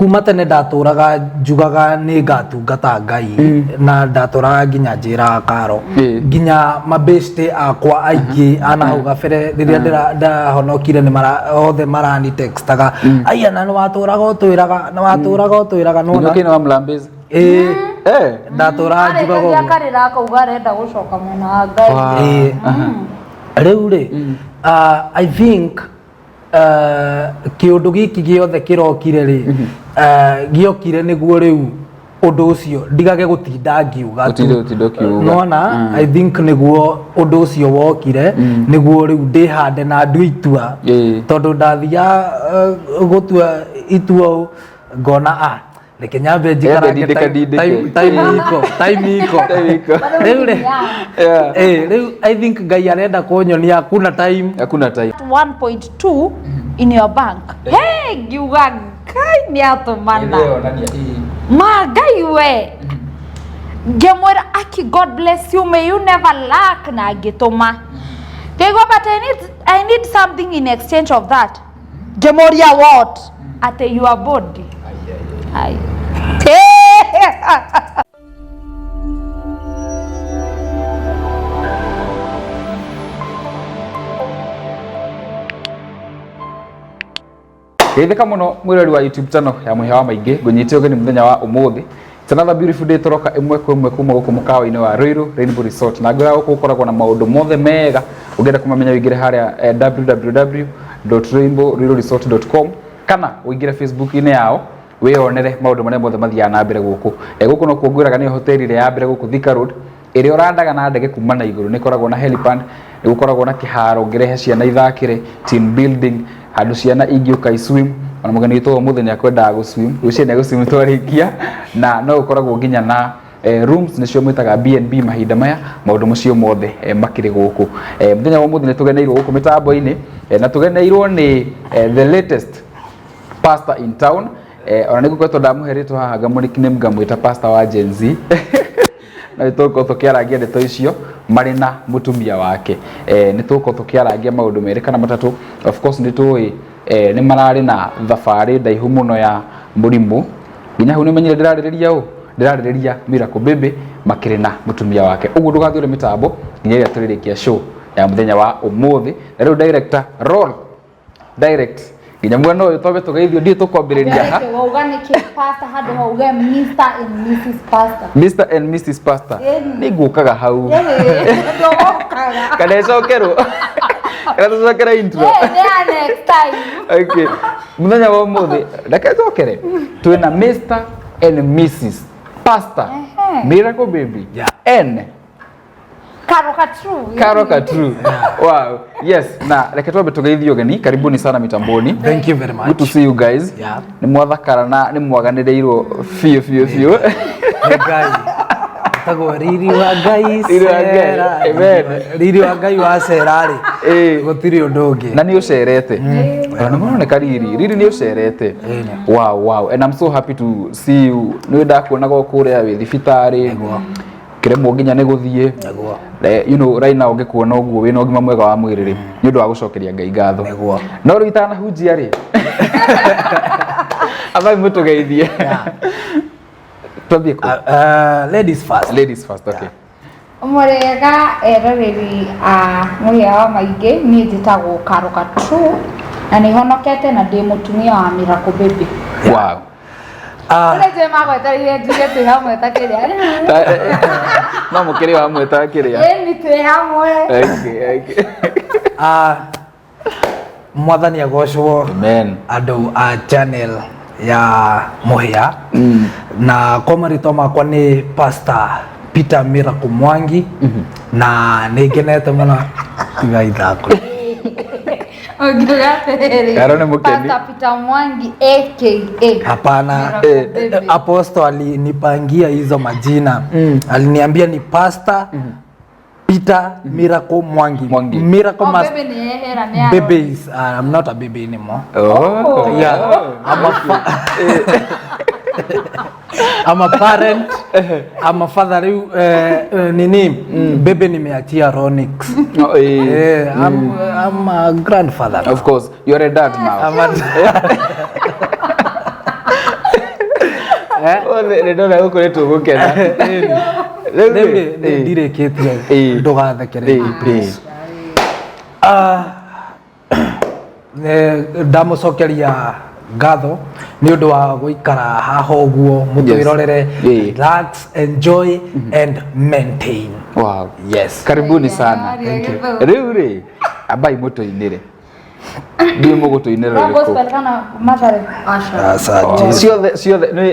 Kuma tene ndatũraga njugaga nĩ ngatungata Ngai, na ndatũraga nginya njĩraga Karo, nginya mabeshte akwa aingĩ ana hau gabere rĩrĩa ndahonokire nĩ othe marani textaga, "Aya, na nĩ watũraga ũtwĩraga, nĩ watũraga ũtwĩraga." Nĩwona? Nyoka wa mlambezi. Ĩĩ, ndatũraga njugaga Arĩkagia ũguo. akarĩra akauga arenda gũcoka mwena wa Ngai. Ĩĩ. Rĩu rĩ, I think kĩũndũ gĩkĩ gĩothe kĩrokire rĩ, gĩokire nĩguo rĩu ũndũ ũcio ndigage gũtinda ngiuga tu. Gũtinda ũtinda ũkiuga. Nona I think nĩguo ũndũ ũcio wokire nĩguo rĩu ndĩhande na ndue itua, tondũ ndathiaga gũtua itua ũũ, ngona reke nyambe njikarage. Ndindĩka, ndindĩke. Time iko, time iko. Time iko. Rĩu rĩ, rĩu I think Ngai arenda kũnyonia hakuna time. Hakuna time. 1.2 in your bank. Hey, ngiuga Ngai nĩ atũmana ma Ngai we. Ngĩmwĩra, "Aki, God bless you, may you never lack," na ngĩtũma. Ngĩigua, "But I need something in exchange of that." Ngĩmũria, "What?" Ate, "Your body." Ai. Hey! Geithĩka mũno mwĩrori wa YouTube channel ya Mũhĩa wa Maingĩ, ngũnyite ũgeni mũthenya wa ũmũthĩ. It's another beautiful day, tũroka ĩmwe kwa ĩmwe kuma gũkũ mũkawa-inĩ wa Ruiru Rainbow Resort, na ngwĩra gũkũ gũkoragwo na maũndũ mothe mega. Ũngĩenda kũmamenya, ũingĩre harĩa www.rainbowruiruresort.com kana ũingĩre Facebook-inĩ yao wĩyonere maũndũ marĩa mothe mathiaga na mbere gũkũ. Gũkũ no kuo ngwĩraga nĩyo hoteli ĩrĩa ya mbere gũkũ Thika Road ĩrĩa ũrandaga na ndege kuma na igũrũ. Nĩ ĩkoragwo na helipad, nĩ gũkoragwo na kĩharo ũngĩrehe ciana ithakĩre, team building, handũ ciana ingĩũka iswim. Ona mũgeni witũ ũmũthĩ nĩ akwendaga gũswim, rũciũ nĩ agũswim twarĩkia. Na no gũkoragwo nginya na rooms nĩcio mwĩtaga B&B mahinda maya. Maũndũ macio mothe makĩrĩ gũkũ. Mũthenya wa ũmũthĩ nĩ tũgeneirwo gũkũ mĩtambo-inĩ, na tũgeneirwo nĩ the latest pastor in town. Ona nĩ ngũkoretwo ndamũhe rĩtwa haha, ngamũ nickname, ngamwĩta pastor wa Gen Z, na nĩ tũgũkorwo tũkĩarangia ndeto icio marĩ na mũtumia wake. Nĩ tũgũkorwo tũkĩarangia maũndũ merĩ kana matatũ. Of course nĩ tũĩ nĩ mararĩ na thabarĩ ndaihu mũno ya mũrimũ nginya hau. Nĩ menyire ndĩrarĩrĩria ũ, ndĩrarĩrĩria Miracle Baby makĩrĩ na mũtumia wake. Ũguo ndũgathiũre mĩtambo nginya ĩrĩa tũrĩrĩkia show ya mũthenya wa ũmũthĩ. Na rĩu director, roll direct nginya mwena ũyũ twambe tũgeithio. Ndiĩ tũkwambĩrĩria ha. Wauga nĩkĩ pastor handũ hauge Mr and Mrs Pastor? Mr and Mrs Pastor. Nĩ nguũkaga hau. Ndũgokaga. Kana ĩcokerwo, kana tũcokere intro? Nĩ ya next time. Okay, mũthenya wa ũmũthĩ reke njokere, twĩna Mr and Mrs Pastor Miracle Baby and Karo Katru. Karo Katru. Wow, yes. Na reke twambe tũgeithio ũgeni. Karibuni sana mitamboni. Thank you very much. Good to see you guys. Nĩ mwathakara na nĩ mwaganĩrĩirwo biũ biũ biũ. Nĩ Ngai tagwo riri wa Ngai. Riri wa Ngai. Cera. Amen. Riri wa Ngai wa cera rĩ, gũtirĩ ũndũ ũngĩ. Na nĩ ũcerete, ona nĩ maroneka riri riri nĩ ũcerete. Wow, and I'm so happy to see you. Nĩ ndakuonaga o kũrĩa wĩ thibitarĩ, kĩremwo nginya nĩ gũthiĩ. Right now ngĩkuona ũguo wĩna ũgima mwega wa mwĩrĩ rĩ, nĩ ũndũ wa gũcokeria Ngai ngatho. No rĩu itanahunjia rĩ, amai mũtũgeithie. Twambie kũ? Ladies first. Ladies first, okay. Mũrĩega eroreri a Mũhĩa wa Maingĩ, niĩ njĩtagwo Karo Katru na nĩ honokete na ndĩ mũtumia wa Miracle Baby. Ũrĩa njũĩ magwetereire njuge twĩ hamwe ta kĩrĩa. No mũkĩrĩ wa hamwe ta kĩrĩa. Ĩni, twĩ hamwe. Okay. Mwathani agocwo. Amen. Andũ a channel ya Mũhĩa, na kwa marĩtwa makwa nĩ Pastor Peter Miracle Mwangi, na nĩ ngenete mũno. Tiga ithako. Ũngiuga atĩrĩrĩ, Karo nĩ mũkeni. Pastor Peter Mwangi aka Hapana. Miracle Baby. Apostle alinipangia hizo majina. Aliniambia ni Pastor Peter Miracle Mwangi. Mwangi. Miracle Oh, must baby nĩ yehera nĩ baby is I'm not a baby anymore. Oh. Yeah. I'm a parent. I'm a father. Rĩu nini, baby nimeachia Ronix. Oh. I'm a grandfather now. Of course, you're a dad now. I'm a Othe nĩ ndona gũkoretwo gũkena. Rĩu Rĩu rĩ, nĩ ndirĩkĩtie. Ndũgathekere. Please. Ah, ndamũcokeria ngatho nĩ ũndũ wa gũikara haha ũguo mũtwĩrorere. Relax, enjoy and maintain. Wow. Yes. Karibuni sana. Thank you. Rĩu rĩ, ambai mũtũinĩre. Ndiũ mũgũtũinĩra Rwa rũrĩkũ? gospel kana Mathare? Aca. Asante. Ciothe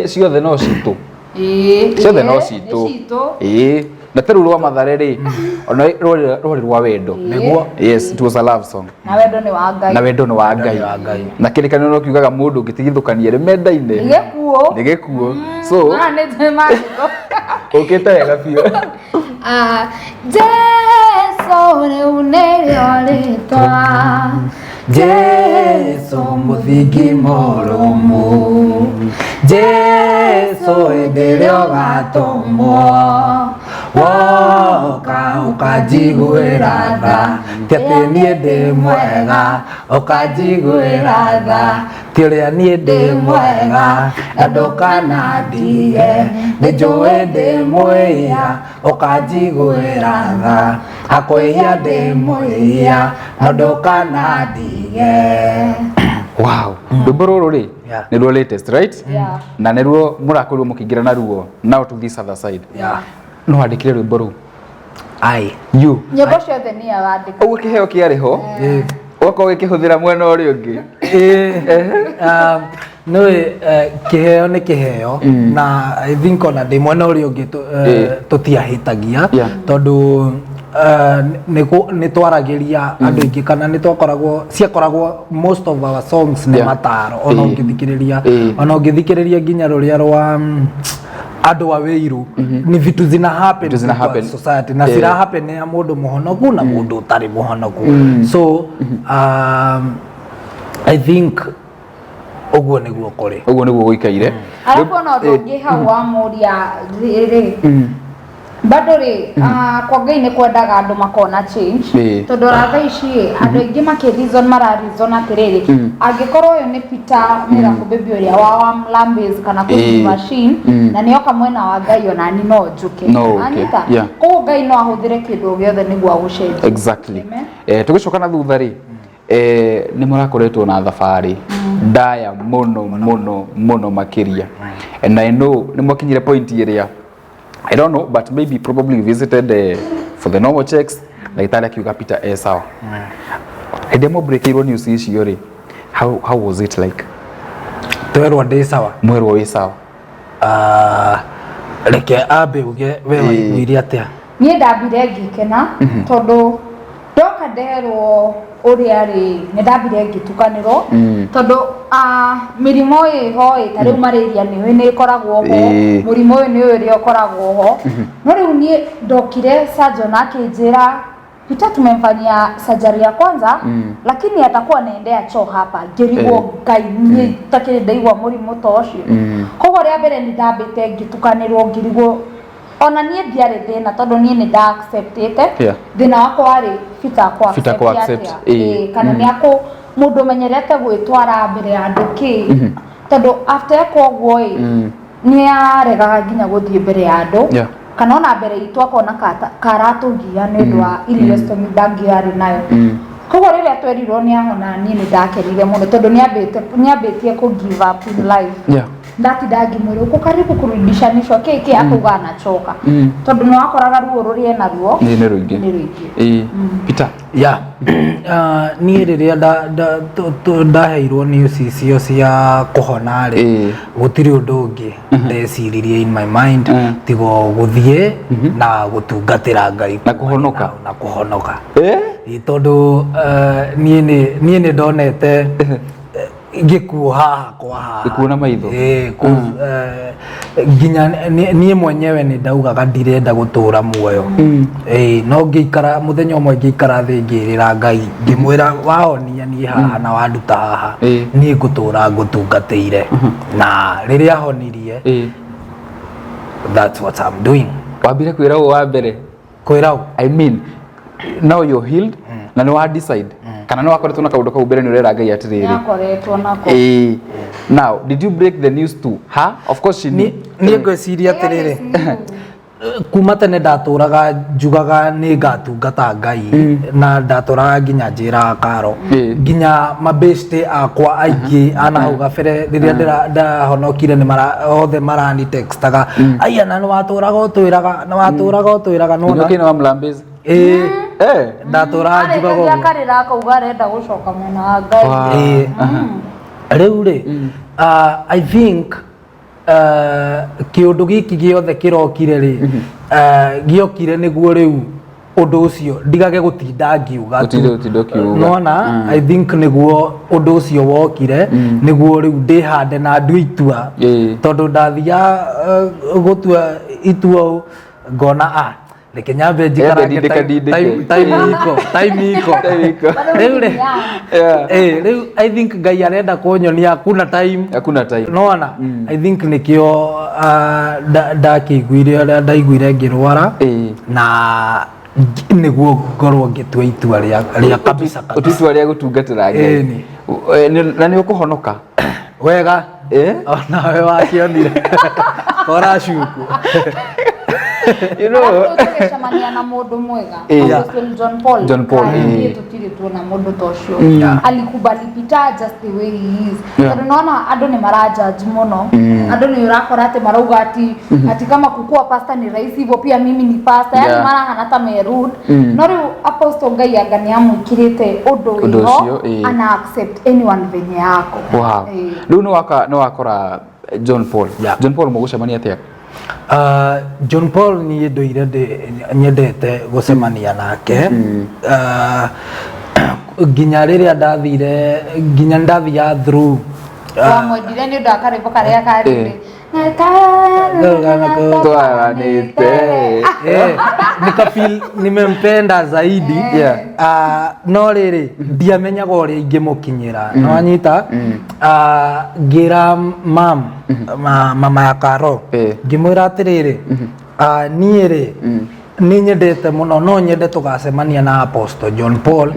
ciothe no citũ. Ĩĩ. Ciothe no Ĩĩ, citũ. nĩ citũ. Ĩĩ. Na ta rĩu rwa Mathare rĩ, ona rwarĩ rwa wendo. Nĩguo. Yes, it was a love song. Na wendo nĩ wa Ngai. Na wendo nĩ wa Ngai. Nĩ wa Ngai. Na kĩrĩkanĩro no kiugaga mũndũ ũngĩtigithũkania rĩ mendaine. Nĩ gĩkuũ. Nĩ gĩkuũ. So, Ah, nĩ twĩ maandĩko. ũkĩte wega biũ. Ah, Jesu rĩu nĩrĩo rĩtwa. Jesu mũthingi mũrũmu, Jesu hĩndĩ ĩrĩa ũgatũmwo woka ũkanjiguĩra tha, ti atĩ niĩ ndĩ mwega, ũkanjiguĩra tha, ti ũrĩa niĩ ndĩ mwega, na ndũkanandige, nĩ njũĩ ndĩ mwĩhia, ũkanjiguĩra tha, hakwĩhia ndĩ mwĩhia, na ndũkanandige. Wow. Rwĩmbo rũrũ rĩ, nĩruo latest, right? Yeah. Na nĩruo mũrakorirwo mũkĩingĩra naruo now to this other side. No wandĩkire rwĩmbo rũu? Ai. You. Nyĩmbo ciothe niĩ awandĩka. Ũguo kĩheo kĩarĩ ho, ũgakorwo ũgĩkĩhũthĩra mwena ũrĩa ũngĩ. Nĩũĩ, kĩheo nĩ kĩheo, na I think ona ndĩ mwena ũrĩa ũngĩ tũtiahĩtagia, tondũ nĩ twaragĩria andũ aingĩ, kana nĩ twakoragwo, ciakoragwo most of our songs nĩ mataro, ona ũngĩthikĩrĩria, ona ũngĩthikĩrĩria nginya rũrĩa rwa andũ a wĩiru, ni vitu zina happen, Vitu zina kwa happen. society, na cira happen ya mũndũ mũhonoku na mũndũ ũtarĩ mũhonoku. So I think ũguo nĩguo kũrĩ. Ũguo nĩguo gũikaire. Arabu ona ũndũ ũngĩ hau wa mũria rĩ, bado rĩ, kwa Ngai nĩ kwendaga andũ makona change, tondũ ona thaa ici rĩ, andũ aingĩ makĩ reason, mara reason atĩrĩrĩ, angĩkorwo ũyũ nĩ Peter Miracle Baby ũrĩa wa Mlambis kana Cooking Machine, na nĩoka mwena wa Ngai, ona ni no njũke. No ũke. Anyita? Koguo Ngai no ahũthĩre kĩndũ o gĩothe nĩguo agũcenjie. Exactly. Amen. Tũgĩcoka na thutha rĩ, nĩ mũrakoretwo na thabarĩ ndaya mũno mũno mũno makĩria, and I know nĩ mwakinyire point ĩrĩa, I don't know, but maybe probably you visited for the normal checks, ndagĩtarĩ akiuga Peter e sawa. Hĩndĩ ĩrĩa mwambũrĩkĩirwo news icio rĩ, how was it like? Twerwo ndĩ sawa. Mwerwo wĩ sawa. Ah, reke ambe uge we waiguire atĩa. Niĩ ndambire ngĩkena, tondũ ndoka nderwo ũrĩa rĩ, nĩ ndambire ngĩtukanĩrwo, tondũ mĩrimũ ĩho ĩ, ta rĩu malaria nĩ nĩ ĩkoragwo ho, mũrimũ ũyũ nĩ ũrĩa ũkoragwo ho, no rĩu niĩ ndokire surgeon akĩnjĩra, "Peter tumemfanyia surgery ya kwanza, lakini atakuwa anaendea choo hapa." Ngĩrigwo, Ngai, niĩ itakĩrĩ ndaigua mũrimũ ta ũcio. Koguo rĩa mbere nĩ ndambĩte ngĩtukanĩrwo, ngĩrigwo ona niĩ ndiarĩ thĩna, tondũ niĩ nĩ nda acceptĩte. Thĩna wakwa warĩ Peter kũ Peter kũ accept accept, atĩa. Kana nĩ akũ mũndũ ũmenyerete gwĩtwara mbere ya andũ kĩ, tondũ after ekwo ũguo ĩ, nĩ aregaga nginya gũthiĩ mbere ya andũ, kana ona mbere itũ akona karatũgia nĩ ũndũ wa ileostomy bag ĩyo arĩ nayo. Koguo rĩrĩa twerirwo nĩ ahona, niĩ nĩ ndakenire mũno, tondũ nĩ ambĩtie kũ give up in life. Ndatinda ngĩmwĩra uko karibu kurudishanishwa kĩ kĩ, akauga anachoka, tondũ nĩ wakoraga ruo rũrĩa enaruo Nĩ rũingĩ. Nĩ rũingĩ. Peter. Ya, niĩ rĩrĩa ndaheirwo news icio cia kũhona rĩ, gũtirĩ ũndũ ũngĩ ndeciririe in my mind tigo gũthiĩ na gũtungatĩra Ngai. Na kũhonoka. Na kũhonoka. Ĩ, tondũ niĩ nĩ ndonete gĩkuũ haha kwa haha. Gĩkuũ na maitho. Ĩ, nginya niĩ mwenyewe nĩ ndaugaga ndirenda gũtũra muoyo. Ĩ, no ngĩikara, mũthenya ũmwe ngĩikara thĩ ngĩrĩra Ngai, ngĩmwĩra, "Wahonia niĩ haha na wanduta haha, niĩ ngũtũra ngũtungatĩire." Na rĩrĩa honirie, that's what I'm doing. Wambire kwĩra ũũ wa mbere? Kwĩra ũ? I mean, now you're healed na nĩ wa decide. Kana nĩ wakoretwo na kaũndũ kau mbere nĩ ũrera Ngai atĩrĩrĩ? Nĩakoretwo nako. Ĩĩ. Now, did you break the news to her? Of course she knew. Niĩ ngwĩciria atĩrĩrĩ, kuma tene ndatũraga njugaga nĩ ngatungata Ngai, na ndatũraga nginya njĩraga Karo, nginya mabeshte akwa aingĩ ana hau gabere rĩrĩa ndahonokire nĩ othe marani textaga, aya, na nĩ watũraga ũtwĩraga, nĩ watũraga ũtwĩraga, nĩwona. Nyoka wa Mlambezi. Ĩĩ, ndatũraga njugaga Arĩkagia ũguo. akarĩra akauga arenda gũcoka mwena wa Ngai. Ĩĩ. Rĩu rĩ, I think kĩũndũ gĩkĩ gĩothe kĩrokire rĩ, gĩokire nĩguo rĩu ũndũ ũcio ndigage gũtinda ngiuga tu. Gũtinda ũtinda ũkiuga. Nĩwona, I think nĩguo ũndũ ũcio wokire nĩguo rĩu ndĩhande na ndue itua, tondũ ndathiaga gũtua itua ũũ, ngona ah, reke nyambe njikarange. Ndindĩka, ndindĩke. Time iko, time iko. Time iko. Rĩu rĩ, rĩu I think Ngai arenda kũnyonia hakuna time. Hakuna time. Nona I think nikio ndakĩiguire ũrĩa ndaiguire ngĩrwara, na nĩguo ngorwo ngĩtua itua rĩa kabisa kabisa. Ũtua itua rĩa gũtungatĩra Ngai. Ĩni. Na nĩ ũkũhonoka. Wega. Onawe wakĩonire koracuku. Alafu tũgĩcemania na mũndũ mwega, Apostle John Paul. John Paul, Kaĩ, eh. ithuĩ tũtirĩ tuona mũndũ ta ũcio alikubali Peter just the way he is, tondũ naona andũ nĩ marajudge mũno. Andũ nĩ ũrakora atĩ marauga ati kama kukua pastor ni rahisi hivyo, pia mimi ni pastor, yani marahana ta me rude. No rĩu Apostle, Ngai anga nĩ amwĩkĩrĩte ũndũ Ũndũ wĩho, ũcio, ana accept anyone venye yako. Rĩu nĩ wakora John Paul. John Paul, mũgũcemania atĩa? John Paul niĩ ndũire nyendete gũcemania nake, nginya rĩrĩa ndathire, nginya ndathiaga through Wamwendire nĩ ũndũ wa karwĩmbo karĩa karĩ Twaranĩte. Nikafeel nimempenda zaidi. No rĩrĩ, ndiamenyaga ũrĩa ingĩmũkinyĩra, nĩwanyita? Ngĩra mam mama ya Karo, ngĩmwĩra atĩrĩrĩ, niĩ rĩ, nĩ nyendete mũno, no nyende tũgacemania na Apostle John Paul,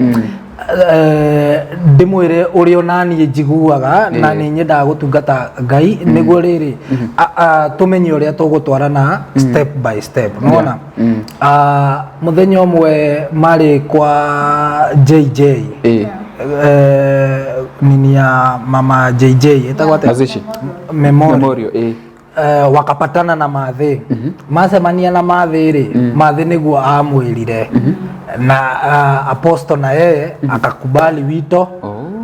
ndĩmwĩre ũrĩa onaniĩ njiguaga na nĩ nyendaga gũtungata Ngai, nĩguo rĩrĩ tũmenye ũrĩa tũgũtwarana step by step, nĩwona? Mũthenya ũmwe marĩ kwa JJ, nini ya mama JJ ĩtagwo atĩa? Mazishi. Memorial. Memorial, eh. Wakapatana na Mathĩ, macemania na Mathĩ rĩ, Mathĩ nĩguo amwĩrire na Apostle na yeye akakubali wito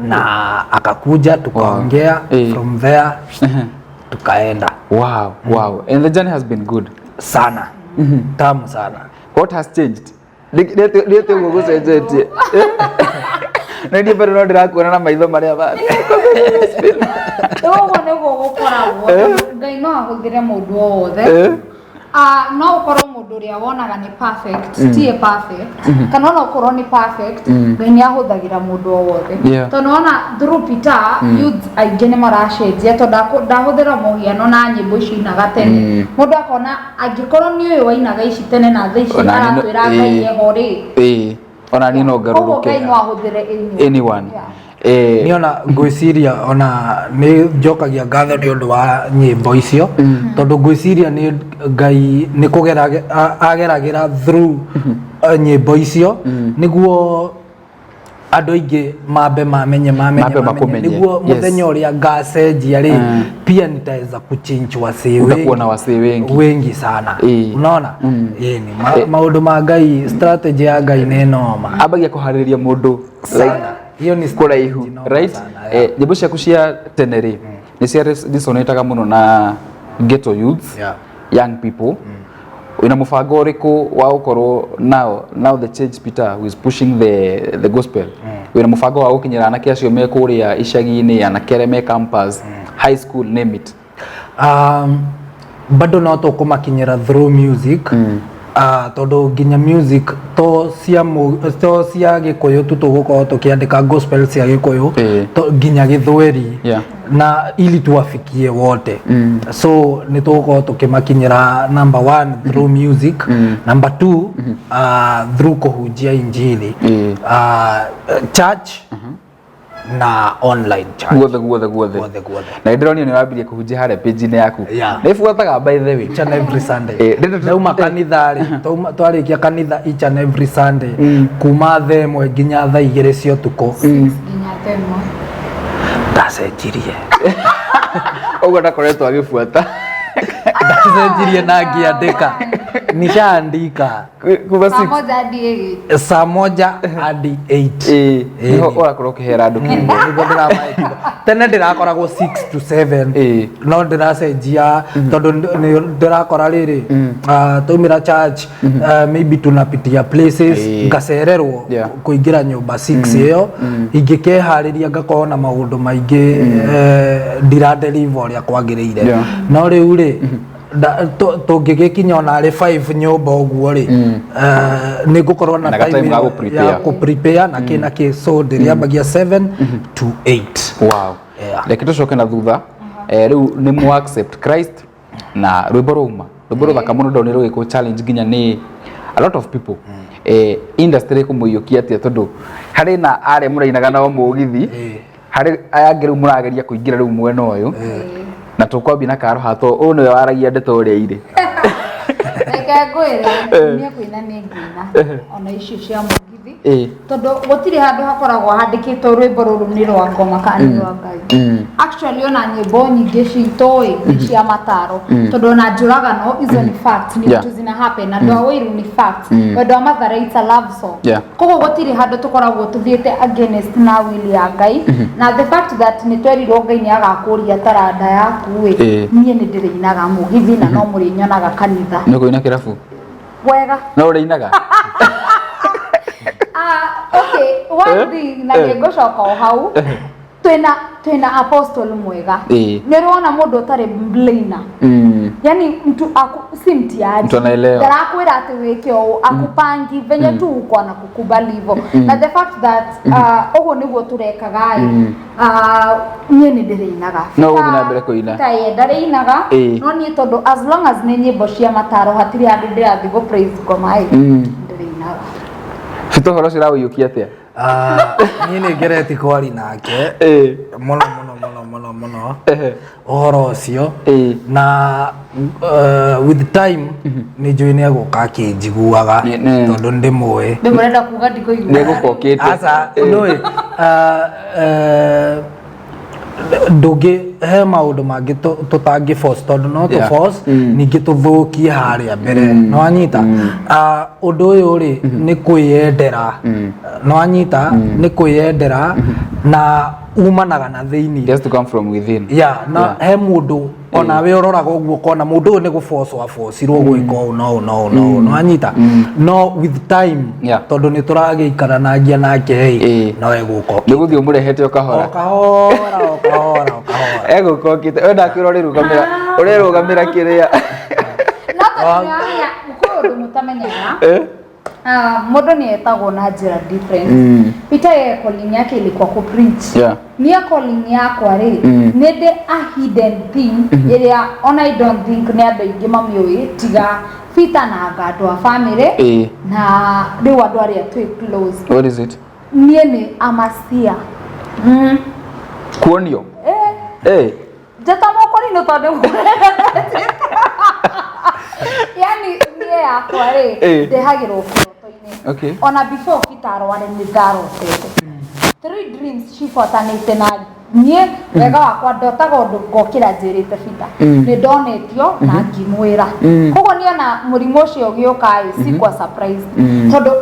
na akakuja, tukaongea. From there tukaenda. Wow. And the journey has been good. Sana, tamu sana. What has changed? Nĩ ũguo gũcenjetie? Na niĩ bado no ndĩrakuona na maitho marĩa Ũguo nĩguo gũkoragwo. Ngai no ahũthĩre mũndũ o wothe. No ũkorwo mũndũ ũrĩa wonaga nĩ perfect tiĩ perfect, kana ona ũkorwo nĩ perfect, Ngai nĩ ahũthagĩra mũndũ o wothe, tondũ ona through Peter, youths aingĩ nĩ maracenjia, tondũ ndahũthĩra mũhiano na nyĩmbo icio inaga tene, mũndũ akona angĩkorwo nĩ ũyũ wainaga ici tene na thaa ici Ona niĩ aratwĩra Ngai eho rĩ, Ona niĩ no koguo ngarũrũke. Ngai no ahũthĩre anyone. Anyone. Niĩ ona ngwĩciria ona nĩ njokagia ngatho nĩ ũndũ wa nyĩmbo icio, tondũ ngwĩciria nĩ Ngai nĩ kũgera ageragĩra through nyĩmbo icio nĩguo andũ aingĩ mambe mamenye, mamenye, Mambe mamenye, makũmenye. Nĩguo mũthenya ũrĩa ngacenjia rĩ, pia nitaweza kuchange wasee Utakuwa wengi, na wasee wengi. Wengi sana. Unaona? Ĩni maũndũ ma Ngai, strategy ya Ngai nĩ noma. Ambagia kũharĩrĩria mũndũ Sana. Hiyo ni kũraihu, strategy noma right? sana, yeah. Nyĩmbo ciaku cia tene rĩ, nĩ cia resonataga mũno na ghetto youths, young people. Wĩna mũbango ũrĩkũ wa gũkorwo now the change Peter who is pushing the gospel, wĩna mũbango wa gũkinyĩra anake acio me kũrĩa icagi-inĩ, anake arĩa me campus, high school, name it? Bado no tũkũmakinyĩra through music. Tondũ nginya music to cia to cia Gĩkũyũ tu, tũgũkorwo tũkĩandĩka gospel cia Gĩkũyũ, nginya Gĩthweri, na ili tuwafikie wote. So nĩ tũgũkorwo tũkĩmakinyĩra, number one through music, number two through kũhunjia injili, church na online church. Guothe guothe guothe. Guothe guothe. Na ndĩronio nĩ wambirie kũhunjia harĩa page-inĩ yaku. Yeah. Nĩ buataga, by the way. Each and every Sunday. Ndauma kanitha rĩ, twarĩkia kanitha, each and every Sunday kuma 1:00 nginya 2:00 cia ũtukũ. Nginya 1:00. Ndacenjirie. Ũguo ndakoretwo agĩbuata. Ndacenjirie na ngĩandĩka, nishaandika. Kuma Saa 6. 1 hadi 8. Saa 1 hadi 8. Nĩho ũrakorwo ũkĩhera andũ kiugo. Nĩguo ndĩramahe kiugo. Tene ndĩrakoragwo 6 to 7, no ndĩracenjia tondũ nĩ ndĩrakora rĩrĩ, twaumĩra church, maybe tunapitia places, ngacererwo kũingĩra nyũmba 6 ĩyo, ingĩkeharĩria ngakorwo na maũndũ maingĩ, ndiradeliver ũrĩa kwagĩrĩire. No rĩu rĩ, tũngĩgĩkinya ona arĩ 5 nyũmba ũguo rĩ, nĩ ngũkorwo na Na ga time ga ĩyo gũ-prepare. ya kũ-prepare na kĩ na kĩ, so ndĩrĩambagia 7 to 8. Wow. Yeah. Reke tũcoke na thutha. Rĩu nĩ mu accept Christ na rwĩmbo rwauma, rwĩmbo rũthaka mũno, ndonire rũgĩkwo challenge nginya nĩ a lot of people. Industry kũmũiyũkia atĩa, tondũ harĩ na arĩa mũrainaga nao mũgithi, harĩ aya angĩ rĩu mũrageria kũingĩra rĩu mwena ũyũ, na tũkwambia na karo hato ũyũ nĩwe waragia ndeto ũrĩa irĩ. Reke ngwĩre, niĩ kũina nĩ ngũina ona icio cia mũgithi, tondũ gũtirĩ handũ hakoragwo handĩkĩtwo rwĩmbo rũrũ nĩ rwa ngoma kana nĩ rwa Ngai. Actually, ona nyĩmbo nyingĩ citũ ĩ nĩ cia mataro, tondũ ona njũragano izo nĩ fact, nĩ vitu zina happen, andũ a wĩiru nĩ fact, wendo wa Mathare, it's a love song. Koguo gũtirĩ handũ tũkoragwo tũthiĩte against na will ya Ngai, na the fact that nĩ twerirwo Ngai nĩ agakũria taranda yaku ĩ, niĩ nĩ ndĩrĩinaga mũgithi na no mũrĩnyonaga kanitha. Nĩ kũina kĩrabu. Wega. No ũrĩinaga. Ah, okay, one thing, na nĩ ngũcoka o hau, twĩna apostle mwega. Nĩ ũrona mũndũ ũtarĩ blainer, yani mtu aku, si mtiaji. Mtu anaelewa. Ndarakwĩra atĩ wĩke ũũ, akupangi venye tu uko, anakukubali hivyo. Na the fact that ũguo nĩguo tũrekaga ĩ, niĩ nĩ ndĩrĩinaga. No ũgũthiĩ na mbere kũina. Ta ye ndarĩinaga. No niĩ tondũ as long as nĩ nyĩmbo cia mataro, hatirĩ handũ ndĩrathiĩ gũ praise ngoma ĩ, ndĩrĩinaga. Bito, ũhoro ũcio ũrawũiyũkia atĩa? Ah, niĩ nĩ ngereti kwari nake mũno mũno mũno mũno mũno ũhoro ũcio, na with time nĩ njũĩ nĩ egũka akĩnjiguaga, tondũ nĩ ndĩmũĩ. Ndĩ mũrenda kuga ndikũigua? Nĩ egũka ũkĩte. Aca, nũĩ ndũngĩ he maũndũ mangĩ tũtangĩ force, tondũ no tũ force ningĩ tũthũkie harĩa mbere. No anyita ũndũ ũyũ rĩ, nĩ kwĩyendera. No anyita nĩ kwĩyendera na umanaga na thĩinĩ. It has to come from within. Yeah, na he mũndũ onawe ũroraga ũguo ũkona mũndũ ũyũ nĩ gũbocwo abocirwo gwĩka ũũ na ũũ na ũũ na ũũ. No anyita, no with time, tondũ nĩ tũragĩikaranagia nake ĩ, no egũka. Nĩ gũthiĩ ũmũrehete o o kahora. Kahora, o kahora, o kahora. Egũka ũkĩte we ndakwĩra ũrĩrũgamĩra ũrĩrũgamĩra kĩrĩa. No tondũ nĩwamenya kwĩ ũndũ mũtamenyaga. Ah, mũndũ nĩ etagwo na njĩra different. Peter ye calling yake ilikuwa ku preach. Niĩ calling yakwa rĩ, nĩ ndĩ a hidden thing ĩrĩa ona I don't think nĩ andũ aingĩ mamĩũĩ tiga Peter na anga andũ a family na rĩu andũ arĩa twĩ close. What is it? Niĩ nĩ amacia. Kuonio. Eh. Njata mokorino tondũ yani niĩ yakwa rĩ, ndehagĩrwo kĩroto-inĩ. Ona before Peter arware nĩ ndarotete three dreams cibuatanĩte, na niĩ wega wakwa ndotaga ũndũ ngokĩra njĩrĩte Peter nĩ ndonetio na ngĩmwĩra. Koguo niĩ ona mũrimũ ũcio ũgĩũka ĩ, sikuwa surprise, tondũ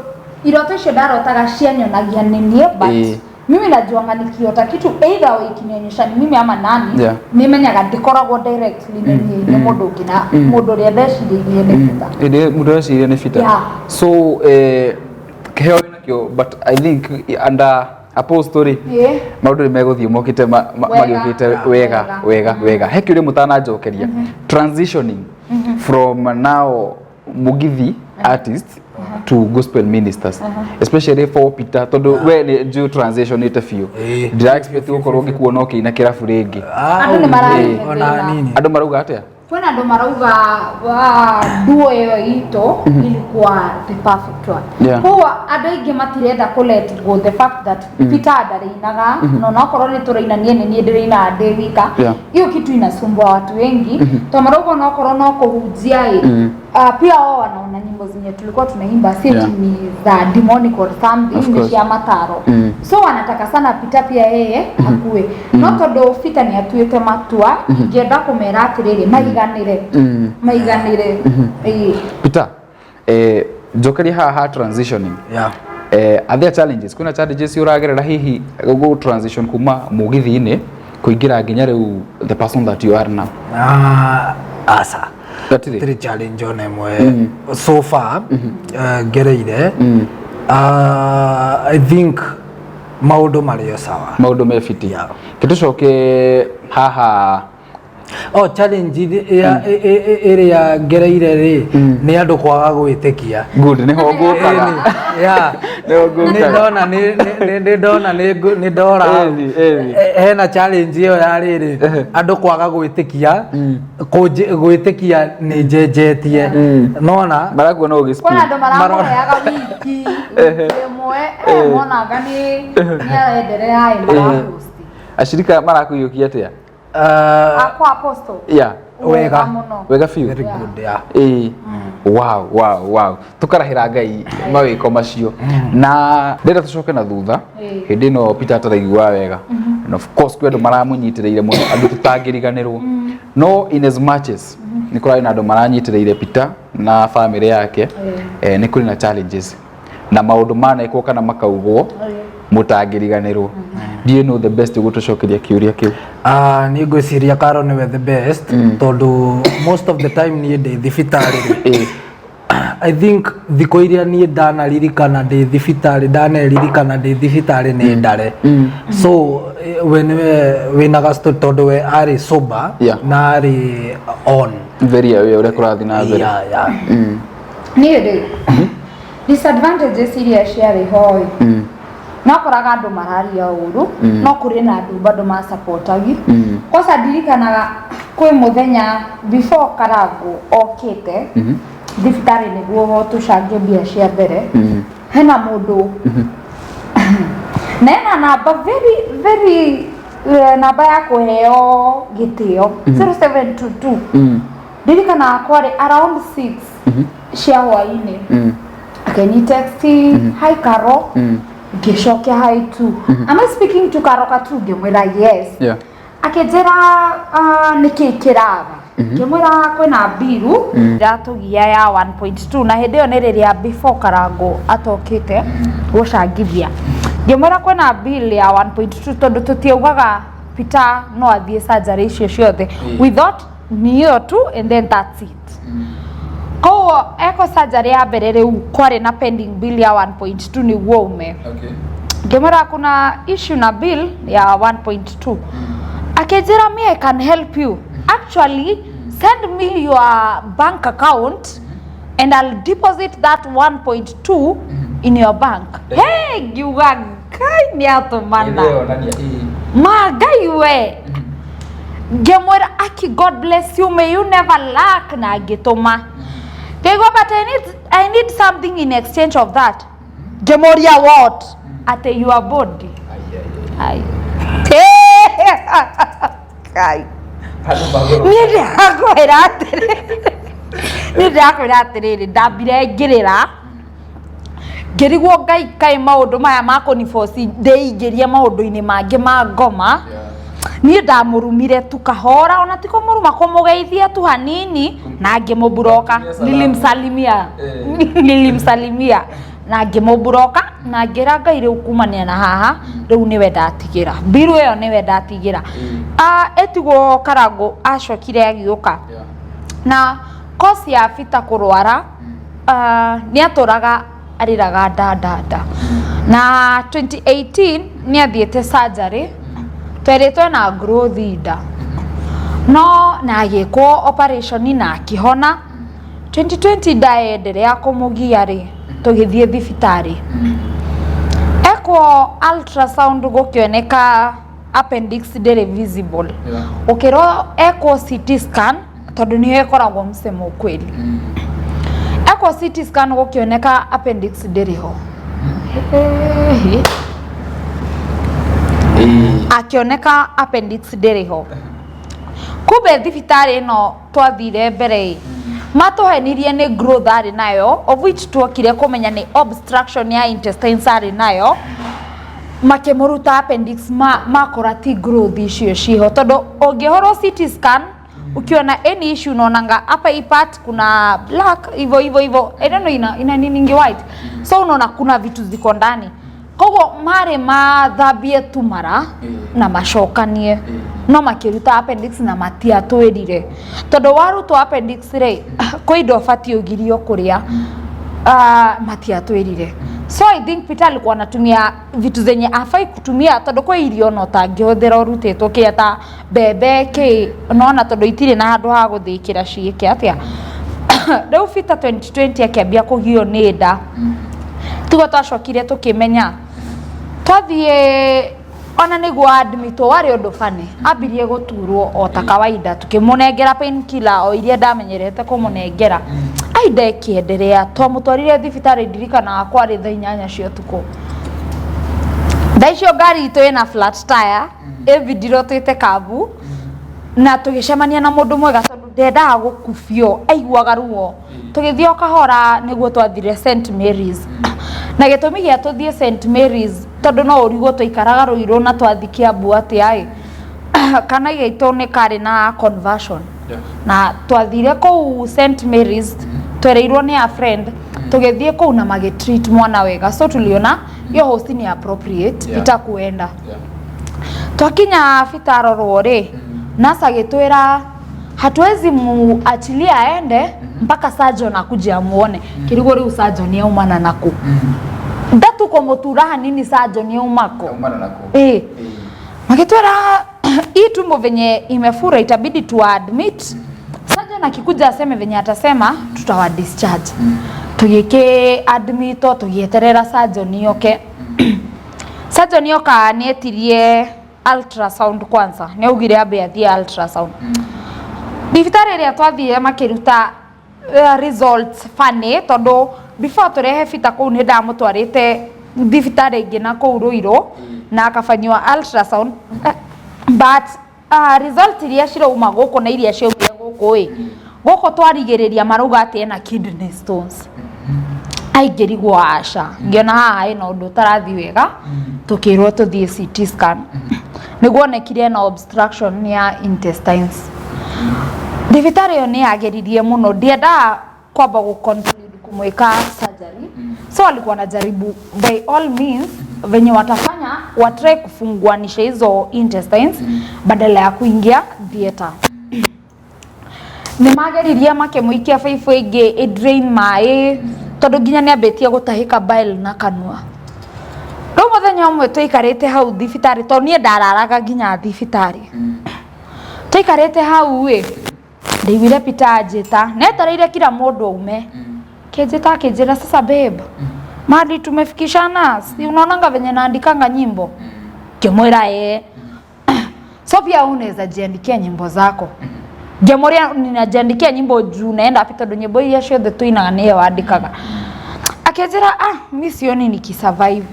iroto icio ndarotaga cianyonagia nĩ niĩ, but mimi najuanga nikiota kitu, either we ikinionyesha ni mimi ama nani, nimenyaga ndikoragwo directly nĩ niĩ, nĩ mũndũ ũngĩ, na mũndũ ũrĩa ndecirĩirie nĩ Peter. Ĩndĩ mũndũ eciria nĩ Peter. So kĩheo wĩnakĩo, but I think under apostle rĩ, maũndũ nĩ megũthiĩ mokĩte Wega. magĩũkĩte wega. Wega. Wega wega. He kĩũria mũtananjokeria: transitioning from now mugithi Artists to gospel ministers, especially for Peter, tondu we nĩ njũĩ transitionĩte biũ. Ndira expect gũkorwo ngĩkuona ũkĩina kĩrabu rĩngĩ. Andũ nĩ mararehe Ona thĩna. nini. Andũ marauga atĩa? Kwĩna andũ marauga wa duo ĩyo itũ ilikuwa the perfect one. Koguo andũ aingĩ matirenda kũ let go the fact that Peter ndarĩinaga, na onakorwo nĩ tũraina, niĩ nĩ niĩ ndĩrainaga ndĩ wika. Hiyo kitu inasumbua watu wengi, to marauga onakorwo no kũhunjia ĩ, pia wao wanaona nyimbo zenye tulikuwa tunaimba si ati ni za demonic or something, Of ni course. cia mataro. So wanataka sana Peter pia yeye akue, no tondũ Peter nĩ atuĩte matua, ingĩenda kũmera atĩrĩrĩ, maiganĩre, maiganĩre. Ĩĩ. Peter, njokeria haha ha transitioning. Are there challenges, kwĩna challenges ũragerera hihi gũ transition kuma mũgithi-inĩ kũingĩra nginya rĩu the person that you are now? Ah, aca. Gatirĩ? Tiri challenge ona ĩmwe so far ngereire. I think maũndũ marĩ o sawa. Maũndũ me fiti. Kĩtũcoke haha. Oh, challenge ĩrĩa ngereire rĩ, nĩ andũ kwaga gwĩtĩkia. Good, nĩho ngũkaga. Nĩho ngũkaga. Nĩ ndona nĩ ndona nĩ ndora. Ĩni, ĩni. Hena challenge ĩyo ya rĩrĩ, andũ kwaga gwĩtĩkia, gwĩtĩkia nĩ njenjetie nona. Marakuona ũgĩ Kwĩna andũ maramũheaga wiki wiki ĩmwe, monaga nĩ arenderea ĩ maraposti. Ashirika marakũiyũkia atĩa? Akwa apostle? Wega. Mũno. Wega biũ. Very good, yeah. Ĩĩ, wow, tũkarahĩra Ngai mawĩko macio, na ndĩrenda tũcoke na thutha. Hĩndĩ ĩno Peter ataraiguaga wega, and of course kwĩ andũ maramũnyitĩrĩire mũno, andũ tũtangĩriganĩrwo, no in as much as nĩ kũrarĩ na andũ maranyitĩrĩire Peter na famĩlĩ yake, nĩ kũrĩ na challenges na maũndũ manekwo kana makaugwo mũtangĩriganĩrwo. Do you know the best gũtũcokeria kĩũria kĩu? Ah, niĩ ngwĩciria Karo nĩwe the best, tondũ most of the time niĩ ndĩ thibitarĩ rĩ, I think thikũ iria niĩ ndanaririkana ndĩ thibitarĩ, ndaneririkana ndĩ thibitarĩ nĩ ndare. So we nĩwe wĩna gasto, tondũ we arĩ sober na arĩ on very aware ũrĩa kũrathiĩ na mbere. Yeah. Niĩ rĩ, disadvantages iria ciarĩ ho ĩ, nokoraga andũ mararia ũru, no kũrĩ na andũ bado masapotagi. Kwanza ndirikanaga kwĩ mũthenya before Karango okĩte thibitarĩ nĩguo tũcange mbia cia mbere, hena mũndũ na ena namba very very namba ya kũheo gĩtĩo, 0722. Ndirikanaga kwarĩ around 6 cia hwainĩ, akĩni text, "Hi Karo." Ngĩcokia, "Hi tu. Am I speaking to Karo Katu?" Ngĩmwĩra, "Yes." Akĩnjĩra, "Nĩkĩ kĩraga?" Ngĩmwĩra kwĩna mbiru iratũgia ya 1.2, na hĩndĩ ĩyo nĩ rĩrĩa before Karango atokĩte gũcangithia. Ngĩmwĩra kwĩna bill ya 1.2, tondũ tũtiaugaga Peter no athiĩ surgery icio ciothe. We thought ni hiyo tu and then that's it. Koguo eko surgery ya mbere, rĩu kwarĩ na pending bill ya 1.2 nĩguo ume. Ngĩmwĩra kuna issue na bill ya 1.2. Akĩnjĩra, "Me, I can help you. Actually, send me your bank account and I'll deposit that 1.2 in your bank." Hey, ngiuga Ngai nĩ atũmana ma Ngai we. Ngĩmwĩra, "Aki, God bless you, may you never lack." Na ngĩtũma. Ngĩigua, "But I need something in exchange of that." Ngĩmũria, "What?" Ate, "Your body." Ai. Ngai, niĩ ndĩrakwĩra atĩrĩrĩ, niĩ ndĩrakwĩra atĩrĩrĩ, ndambire ngĩrĩra, ngĩrigwo Ngai kaĩ maũndũ maya ma kũniboci ndĩingĩrie maũndũ-inĩ mangĩ ma ngoma. Niĩ ndamũrumire tu kahora, ona ti kũmũruma, kũmũgeithia tu hanini, na ngĩmũburoka. Nilimsalimia, nilimsalimia na ngĩmũburoka, na ngĩra Ngai rĩu kumania na haha rĩu nĩwe ndatigĩra mbiru ĩyo, nĩwe ndatigĩra. Ah, ĩtigwo Karango acokire agĩũka na kosi ya Peter kũrwara, nĩ atũraga arĩraga nda nda nda, na 2018 nĩ athiĩte surgery, twerĩtwo na growth nda, no na agĩkwo operation na akĩhona. 2020 ndaenderea kũmũgia rĩ, tũgĩthiĩ thibitarĩ. Ekwo ultrasound gũkĩoneka appendix ndĩrĩ visible. Ũkĩrwo ekwo CT scan tondũ nĩyo ĩkoragwo msemo ukweli. Ekwo CT scan gũkĩoneka appendix ndĩrĩ ho. Ehe. Akĩoneka appendix ndĩrĩ ho. Kumbe thibitarĩ ĩno twathire mbere ĩ, matũhenirie nĩ growth arĩ nayo, of which tuokire kũmenya nĩ obstruction ya intestines arĩ nayo, makĩmũruta appendix makora ti growth icio ciho, tondũ ũngĩhũrwo CT scan ukiona any issue unaonanga hapa hii part kuna black hivyo hivyo hivyo, I don't know, ina nini white, so unaona kuna vitu ziko ndani. Koguo marĩ mathambie tu mara na macokanie, no makĩruta appendix na matiatwĩrire, tondũ warutwo appendix rĩ, kwĩ indo ũbatiĩ ũgirio kũrĩa. Matiatwĩrire. So I think Peter alikuwa anatumia vitu zenye afai kutumia, tondũ kwĩ irio no tangĩhũthĩra ũrutĩtwo kĩa ta mbembe kĩ, unaona, tondũ itirĩ na handũ ha gũthĩkĩra ciĩke atĩa. Rĩu Peter 2020 akĩambia kũgio nĩ nda. Tiguo twacokire tũkĩmenya twathiĩ ona nĩguo admitwo warĩ ũndũ bani, ambirie gũturwo o ta kawaida, tukĩmũnengera painkiller o iria ndamenyerete kũmũnengera. Ai, nda ĩkĩenderea. Twamũtwarire thibitarĩ, ndirikanaga kwarĩ thaa 8 cia ũtukũ. Thaa icio ngari itũ ĩna flat tire, ĩbindirwo twĩte kabu, na tũgĩcemania na mũndũ mwega, tondũ ndendaga gũkubio, aiguaga ruo. Tũgĩthiĩ o kahora nĩguo twathire St Mary's, na gĩtũmi gĩa tũthiĩ St Mary's, tondũ no ũrigwo twaikaraga Rũirũ na twathi Kiambu atĩa ĩ, kana gaitũ nĩ karĩ na conversion, na twathire kũu St Mary's twereirwo nĩ a friend. Tũgĩthiĩ kũu na magĩtreat mwana wega, so tuliona hiyo hosi ni appropriate. Peter kuenda. Twakinya Peter arorwo rĩ, nurse agĩtwĩra hatuwezi muachilia aende mpaka surgeon akuje amuone. Kĩrigwo rĩu surgeon aumana naku ndatuko mũtura hanini, surgeon aumako? Aumana nako. Ĩ, magĩtwĩra hii tumbo venye imefura itabidi tuwa admit, surgeon akikuja aseme venye atasema, tutawa discharge. Tũgĩkĩ admit tũgĩeterera surgeon yoke. Surgeon yoka nĩetirie ultrasound kwanza, nĩ augire ambe athiĩ ultrasound. Thibitarĩ ĩrĩa twathire makĩruta results funny, tondũ before tũrehe Peter kũu nĩ ndamũtwarĩte thibitarĩ ĩngĩ na kũu Rũirũ na akafanyiwa ultrasound, but result iria cirauma gũkũ na iria ciaumire gũkũ ĩ, gũkũ twarigĩrĩria marauga atĩ ena kidney stones. Aingĩrigwo aca, ngĩona haha ĩna ũndũ ũtarathiĩ wega. Tũkĩrwo tũthiĩ CT scan, nĩguo onekire ena obstruction ya intestines. Thibitarĩ ĩyo nĩ yageririe mũno, ndiendaga kwamba gũ conclude kumwĩka surgery, so alikuwa anajaribu by all means venye watafanya watry kufunguanisha hizo intestines badala ya kuingia theatre. Nĩ mageririe makĩmũikia baibũ ĩngĩ ĩ drain maĩ, tondũ nginya nĩ ambĩtie gũtahĩka bile na kanua. Rĩu mũthenya ũmwe tũikarĩte hau thibitarĩ, tondũ niĩ ndararaga nginya thibitarĩ, tũikarĩte hau ĩ, ndaiguire Peter anjĩta, netereire kila mũndũ aume, kĩnjĩta akĩnjĩra, "Sasa babe, mahali tumefikishana, si unaonanga venye naandikanga nyimbo?" Ngĩmwĩra, "Ĩĩ." "So pia unaweza jiandikia nyimbo zako." Ngĩmũria, "Ninajiandikia nyimbo juu naenda wapi, tondũ nyimbo iria ciothe tũinaga nĩye wandĩkaga?" Akĩnjĩra, "Ah, mi sioni nikisurvive."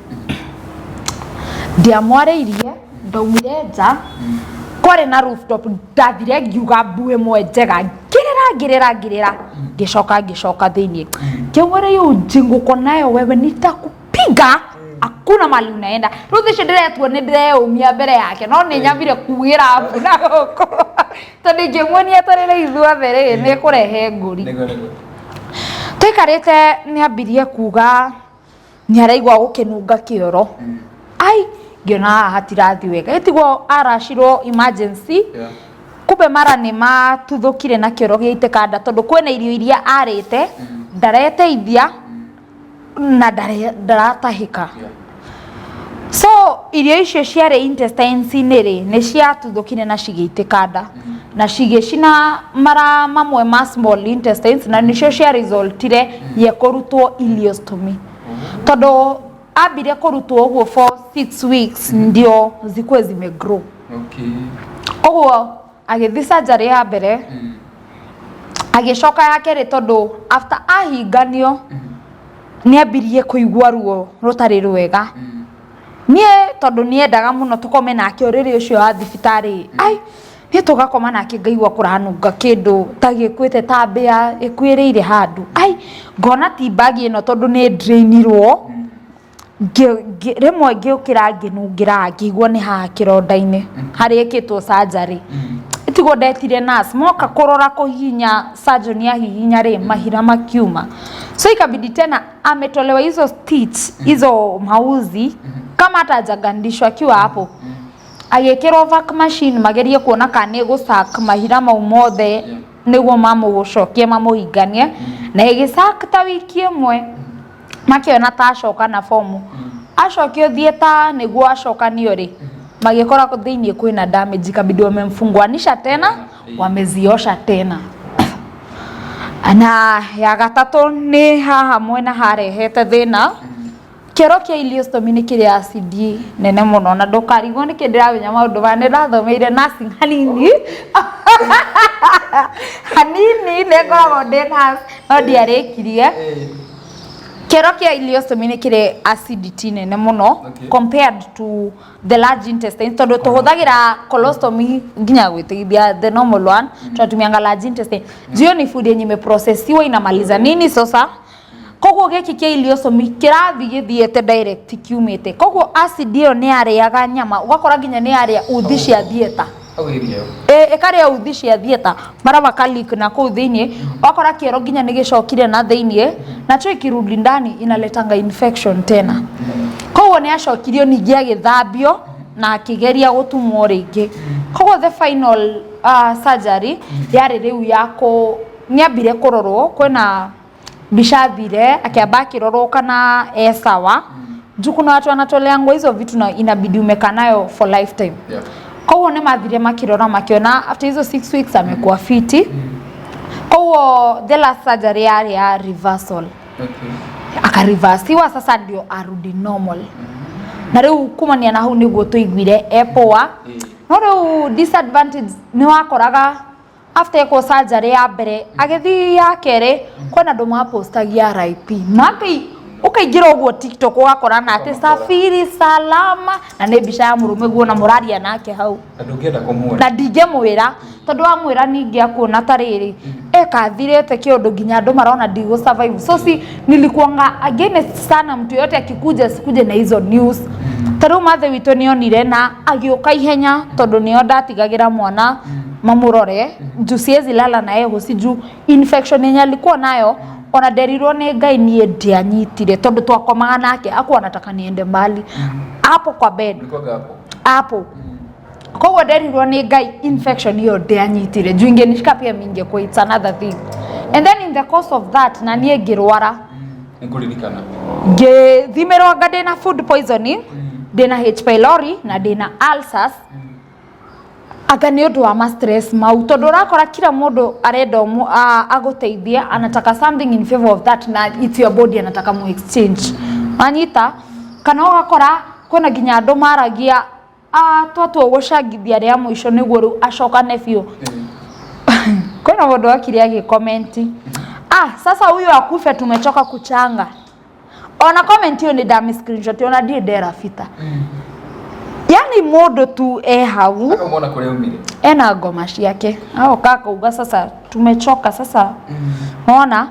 Ndiamwarĩirie, ndaumire nja, kwarĩ na rooftop, ndathire ngiuga mbu ĩmwe njega, ngĩrĩra ngĩrĩra ngĩrĩra, ngĩcoka ngĩcoka thĩiniĩ, ngĩmwĩra, "Hiyo ujinga uko nayo wewe, nitakupiga, hakuna mali unaenda." Rĩu thĩcio ndĩretuo nĩ ndĩreumia mbere yake, no nĩ nyambire kugĩra mbu na gũkũ, tondũ ingĩmuonia tũrĩrĩ ithuothe rĩ, nĩ kũrehe ngũri. Nĩguo nĩguo. Tũikarĩte, nĩ ambirie kuga nĩ araigua gũkĩnunga kĩoro. Ai, ngĩona haha hatirathi wega, ĩtigwo aracirwo emergency. Kumbe mara nĩ matuthũkire na kĩoro gĩaitĩka nda, tondũ kwĩna irio iria arĩte ndareteithia na ndaratahĩka. So irio icio ciarĩ intestines-inĩ rĩ, nĩ ciatuthũkire na cigĩitĩka nda. Na cigĩcina mara mamwe ma small intestines, na nĩcio cia resultire ye kũrutwo ileostomy, tondũ ambire kũrutwo ũguo for 6 weeks ndio zikuwe zimegrow. Koguo agĩthiĩ surgery ya mbere, agĩcoka ya kerĩ, tondũ after ahinganio nĩ ambirie kũigua ruo rũtarĩ rwega. Niĩ tondũ nĩendaga mũno tũkome nake ũrĩrĩ ũcio wa thibitarĩ, ai, niĩ tũgakoma nake ngaigua kũranunga kĩndũ ta gĩkuĩte, ta mbĩa ĩkuĩrĩire handũ. Ai, ngona ti bag ĩno, tondũ nĩ drainirwo. Rĩmwe ngĩũkĩra ngĩnungĩra, ngĩigua nĩ haha kĩronda-inĩ harĩa ĩkĩtwo surgery. Tiguo ndetire nurse, moka kũrora kũhihinya, surgeon ahihinya rĩ, mahira makiuma. So ikabidi tena ametolewa hizo stitch, hizo mauzi, kama hata hajagandishwa akiwa hapo, agĩkĩrwo vac machine magerie kuona kana nĩ gũsuck mahira mau mothe nĩguo mamũcokie mamũhinganie. Na ĩgĩsuck ta wiki ĩmwe, makĩona ta acoka na fomu, acokio theatre nĩguo acokanio rĩ, magĩkora thĩiniĩ kwĩna damage, ikabidi wamemfunguanisha tena, wameziosha tena. Na ya gatatũ nĩ haha mwena harehete thĩna. Kĩoro kĩa ileostomy nĩ kĩrĩ acid nene mũno, na ndũkarigwo nĩkĩ ndĩramenya maũndũ maya, nĩ ndathomeire nursing hanini hanini, nĩ ngoragwo ndĩ nurse no ndiarĩkirie. Kĩoro kĩa ileostomy nĩ kĩrĩ acidity nene mũno compared to the large intestine, tondũ tũhũthagĩra colostomy nginya gwĩteithia the normal one, tunatumianga large intestine juu hiyo ni food yenye imeprocessiwa, inamaliza nini. Sasa koguo gĩkĩ kĩa ileostomy kĩrathi gĩthiĩte direct kiumĩte, koguo acid ĩyo nĩ yarĩaga nyama, ũgakora nginya nĩ yarĩa uthi cia theatre. Hau area ĩyo. Ĩ, ĩkarĩa uthi cia theatre, mara makalik na kũu thĩiniĩ, ũgakora kĩoro nginya nĩ gĩcokire na thĩiniĩ, nacho ikirudi ndani inaletanga infection tena. Koguo nĩ acokirio ningĩ agĩthambio na akĩgeria gũtumwo rĩngĩ. Koguo the final surgery yarĩ rĩu ya kũ nĩ ambire kũrorwo, kwĩna mbica thire, akĩamba akĩrorwo kana e sawa, juu kuna watu wanatoleangwa hizo vitu na inabidi umekaa nayo for lifetime. Koguo nĩ mathire makĩrora, makĩona after hizo 6 weeks amekuwa fiti. Koguo the last surgery yarĩ ya reversal. Akarivasiwa sasa ndio arudi normal, na rĩu kumania na hau nĩguo tũiguire e poa. No rĩu disadvantage nĩ wakoraga after ekwo surgery ya mbere, agĩthiĩ ya kerĩ, kwĩna andũ mapostagia RIP, makai ũkaingĩra ũguo TikTok ũgakora na atĩ "safiri salama", na nĩ mbica ya mũrũme guo na mũraria nake hau. Na ndũngĩenda kũmuona. Na ndingĩmwĩra, tondũ wamwĩra ningĩ akuona ta rĩrĩ ekathirĩte kĩũndũ nginya andũ marona ndigũ survive. So si nilikuanga against sana mtu yote akikuja sikuje na hizo news. Ta rĩu mathe witũ nĩonire na agĩũka ihenya, tondũ nĩo ndatigagĩra mwana mamũrore, juu siwezi lala na yeye hosi juu infection yenye alikuwa nayo, ona nderirwo nĩ Ngai niĩ ndianyitire, tondũ twakomaga nake, akuwa anataka niende mbali hapo kwa bed. Mlikuwaga hapo. Hapo. Koguo nderirwo nĩ Ngai infection hiyo ndianyitire, juu ingenishika pia mingekuwa it's another thing. And then in the course of that na niĩ ngĩrwara. Nĩngũririkana. Ngĩthimĩrwo anga ndĩna food poisoning, ndĩna H pylori na ndĩna ulcers, anga nĩ ũndũ wa ma stress mau, tondũ ũrakora kila mũndũ arenda agũteithie, anataka something in favor of that, na it's your body anataka mu exchange, wanyita? Kana ũgakora kwĩna nginya andũ maragia, "Twatua gũcangithia rĩa mũico nĩguo rĩu acokane biũ." Kwĩna mũndũ okire agĩkomenti, "Sasa huyo akufe, tumechoka kuchanga." Ona comment hiyo nĩ ndami screenshot, ona ndirĩ ndera bita. Yani mũndũ tu e hau Akamwona kũrĩa umire. Ena ngoma ciake, agoka akauga, "Sasa tumechoka sasa." Ona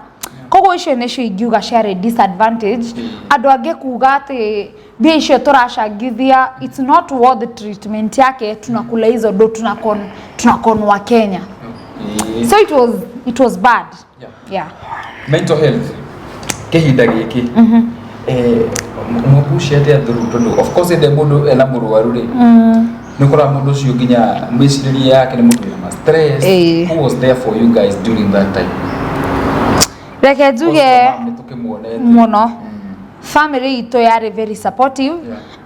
koguo icio nĩcio ingiuga ciarĩ disadvantage. Andũ angĩ kuga atĩ mbia icio tũracangithia, it's not worth treatment yake, tunakula hizo do, tunakonwa Kenya. So it was bad. Yeah. Mental health kihinda gĩkĩ, mwapuci atĩa through? Tondũ of course ĩndĩ mũndũ ena mũrwaru rĩ, nĩ ũkoraga mũndũ ũcio nginya mĩcirĩrie yake nĩ mũndũ wĩna stress. Who was there for you guys during that time? Reke njuge Nĩ tũkĩmuonete. Mũno family itũ yarĩ very supportive.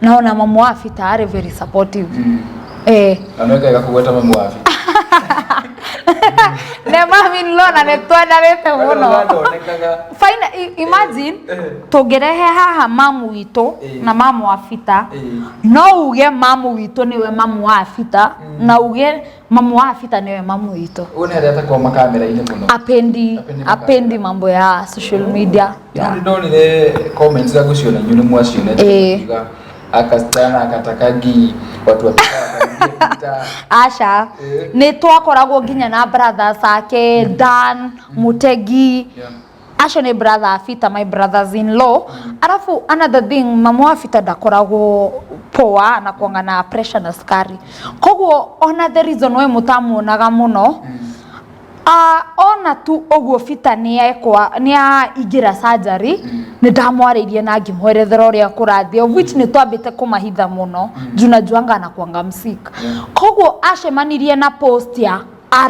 Na ona mamu wa Bita arĩ very supportive. Na nĩ wega kũgweta mamu wa Bita. Ne mami in law na nĩ twendanĩte mũno. Ndonekaga. Fine, imagine tũngĩrehe haha mamu witũ na mamu wa Bita, no uge mamu witũ nĩwe mamu wa Bita na uge mamu wa Bita nĩwe mamu witũ. Ũyũ nĩ harĩa atakorwo makamera-inĩ mũno. Apendi Apendi apendi mambo ya social media. No nĩ ndonire comments za guciona inyuĩ nĩ mwacionete makiuga akasichana akatakagi watu wakikaa Peter. Aca, nĩ twakoragwo nginya na brothers ake Dan Mutegi. Acio nĩ brother a Fita, my brothers in law. Arafu another thing, mamu wa Fita ndakoragwo poa, anakuanga na pressure na sukari, koguo ona the reason we mutamuonaga mũno, ona tu ũguo Fita nĩ aingĩra surgery, nĩ ndamwarĩirie na ngĩmwerethera ũrĩa kũrathiĩ, of which nĩ twambĩte kũmahitha mũno juu najuanga anakuanga msik. Koguo acemanirie na post ya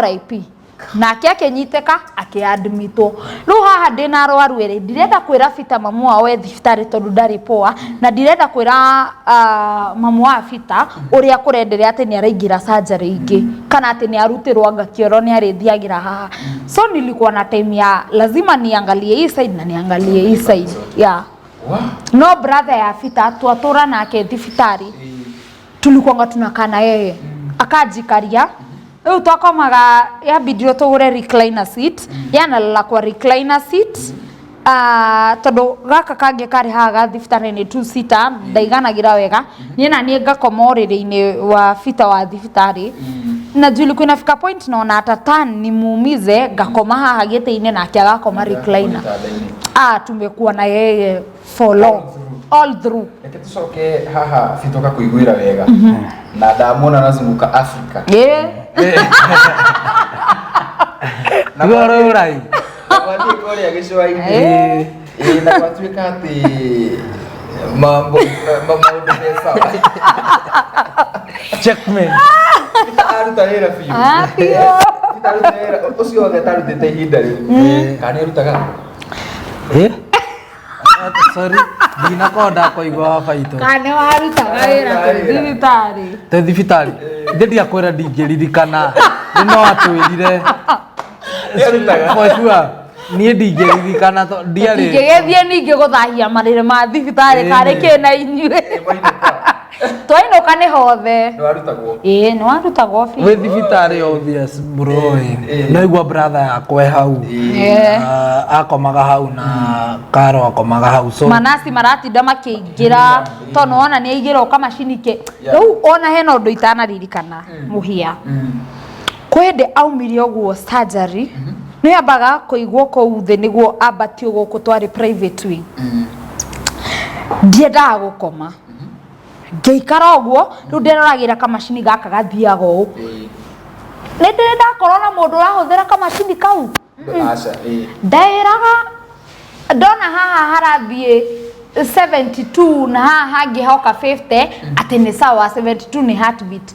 RIP nake akĩnyitĩka akĩadmitwo. Rĩu haha ndĩna arwaru erĩ, ndirenda kwĩra Bita mamu wao e thibitarĩ tondũ ndarĩ poa, na ndirenda kwĩra mamu wa Bita ũrĩa kũrenderea atĩ nĩ araingĩra surgery ingĩ kana atĩ nĩ arutĩrwo anga kĩoro nĩ arĩthiagĩra haha. So nilikuwa na time ya lazima niangalie hii side na niangalie hii side, yeah. No brother ya Bita twatũra nake thibitarĩ, tulikuanga tunakaa na yeye, akajikaria. Rĩu twakomaga, yambindire tũgũre recliner seat, yanalala kwa recliner seat, tondũ gaka kangĩ karĩ haha ga thibitarĩ nĩ two seater, ndaiganagĩra wega niĩ, na niĩ ngakoma ũrĩrĩ-inĩ wa Bita wa thibitarĩ, na juu ilikuwa inafika point naona hata nimuumize, ngakoma haha gĩtĩ-inĩ nake agakoma recliner. Gĩtanda-inĩ. Tumekuwa na yeye for long, all through. Reke tucoke haha Fitoka kuiguĩra wega na ndamuona anazunguka Afrika. Tiga ũrai. Na gwathiĩ kũrĩa gĩcũa-inĩ. Ĩĩ, na gwatuĩka atĩ mambo maũndũ me sawa. Checkmate. Peter aruta wĩra biũ. Ah, biũ. Peter aruta wĩra ũcio wothe atarutĩte ihinda rĩu. Kana nĩ arutaga? Eh? Sorry, ndinakorwo ndakũigua wa baitũ. Kana nĩ warutaga wĩra kwĩ thibitarĩ? Te thibitarĩ. Ndĩ ndiakwĩra ndingĩririkana. Nĩ no atwĩrire. Nĩ arutaga. For sure. Niĩ ndingĩririkana to ndiarĩ. Ingĩgĩthiĩ ningĩ gũthahia marĩrĩ ma thibitarĩ karĩ kĩna inyuĩ. Twainũka nĩ hothe. Nĩ warutagwo. Ĩĩ, nĩ warutagwo biũ. Wĩ thibitarĩ obvious bro. No igua brother yakwa e hau. Akomaga hau na Karo akomaga hau, so manasi maratinda makĩingĩra tondũ wona nĩ aigĩrwo kamacini ke. Rĩu ona hena ũndũ itanaririkana mũhia. Kwĩ hĩndĩ aumire ũguo surgery, nĩ ambaga kũigwo kũu thĩ nĩguo ambatio gũkũ twarĩ private wing. Ndiendaga gũkoma, ngĩikara ũguo, rĩu ndĩroragĩra kamacini gaka gathiaga ũũ. Nĩ ndĩrĩ ndakorwo na mũndũ ũrahũthĩra kamacini kau. Aca, ĩĩ. Ndaĩraga ndona haha harathiĩ 72 na haha hangĩ hoka 50 atĩ nĩ sawa, 72 nĩ heartbeat,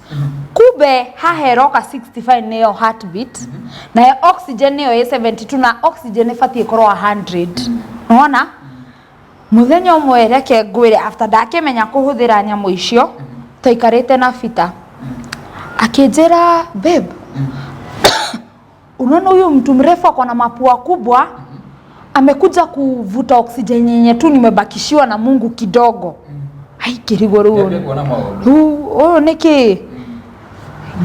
kumbe haha ĩroka 65 nĩyo heartbeat, nayo oxygen nĩyo ĩ 72 na oxygen ĩbatiĩ ĩkorwo 100. Nĩwona mũthenya ũmwe, reke ngwĩre, after ndakĩmenya kũhũthĩra nyamũ icio, twaikarĩte na Bita, akĩnjĩra, "Babe, unaona huyu mtu mrefu ako na mapua kubwa amekuja kuvuta oxygen yenye tu nimebakishiwa na Mungu kidogo." Aikirigwo rĩu. Nĩambia kuona maũndũ. Rĩu ũyũ nĩkĩ?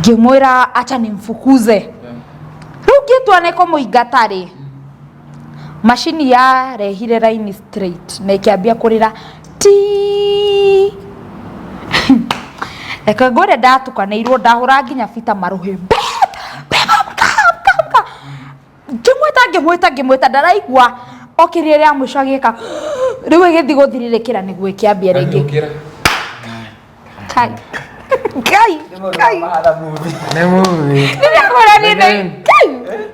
Ngĩmwĩra acha nimfukuze. Rĩu ngĩtua nĩ kũmũingata rĩ, macini yarehire line straight na ĩkĩambia kũrĩra ti. Reke ngwĩre, ndatukanĩirwo, ndahũra nginya Bita marũhĩ, "Babe, babe, amka, amka, amka." Ngĩmwĩta, ngĩmwĩta, ngĩmwĩta, ndaraigua. Okĩria rĩa mũico agĩka rĩu ĩgĩthiĩ gũthirĩrĩkĩra nĩguo ĩkĩambia rĩngĩ. Agĩũkĩra. Kai Ngai Ngai. Mahana movie. Nĩ movie. Nĩndakũra niĩ Ngai.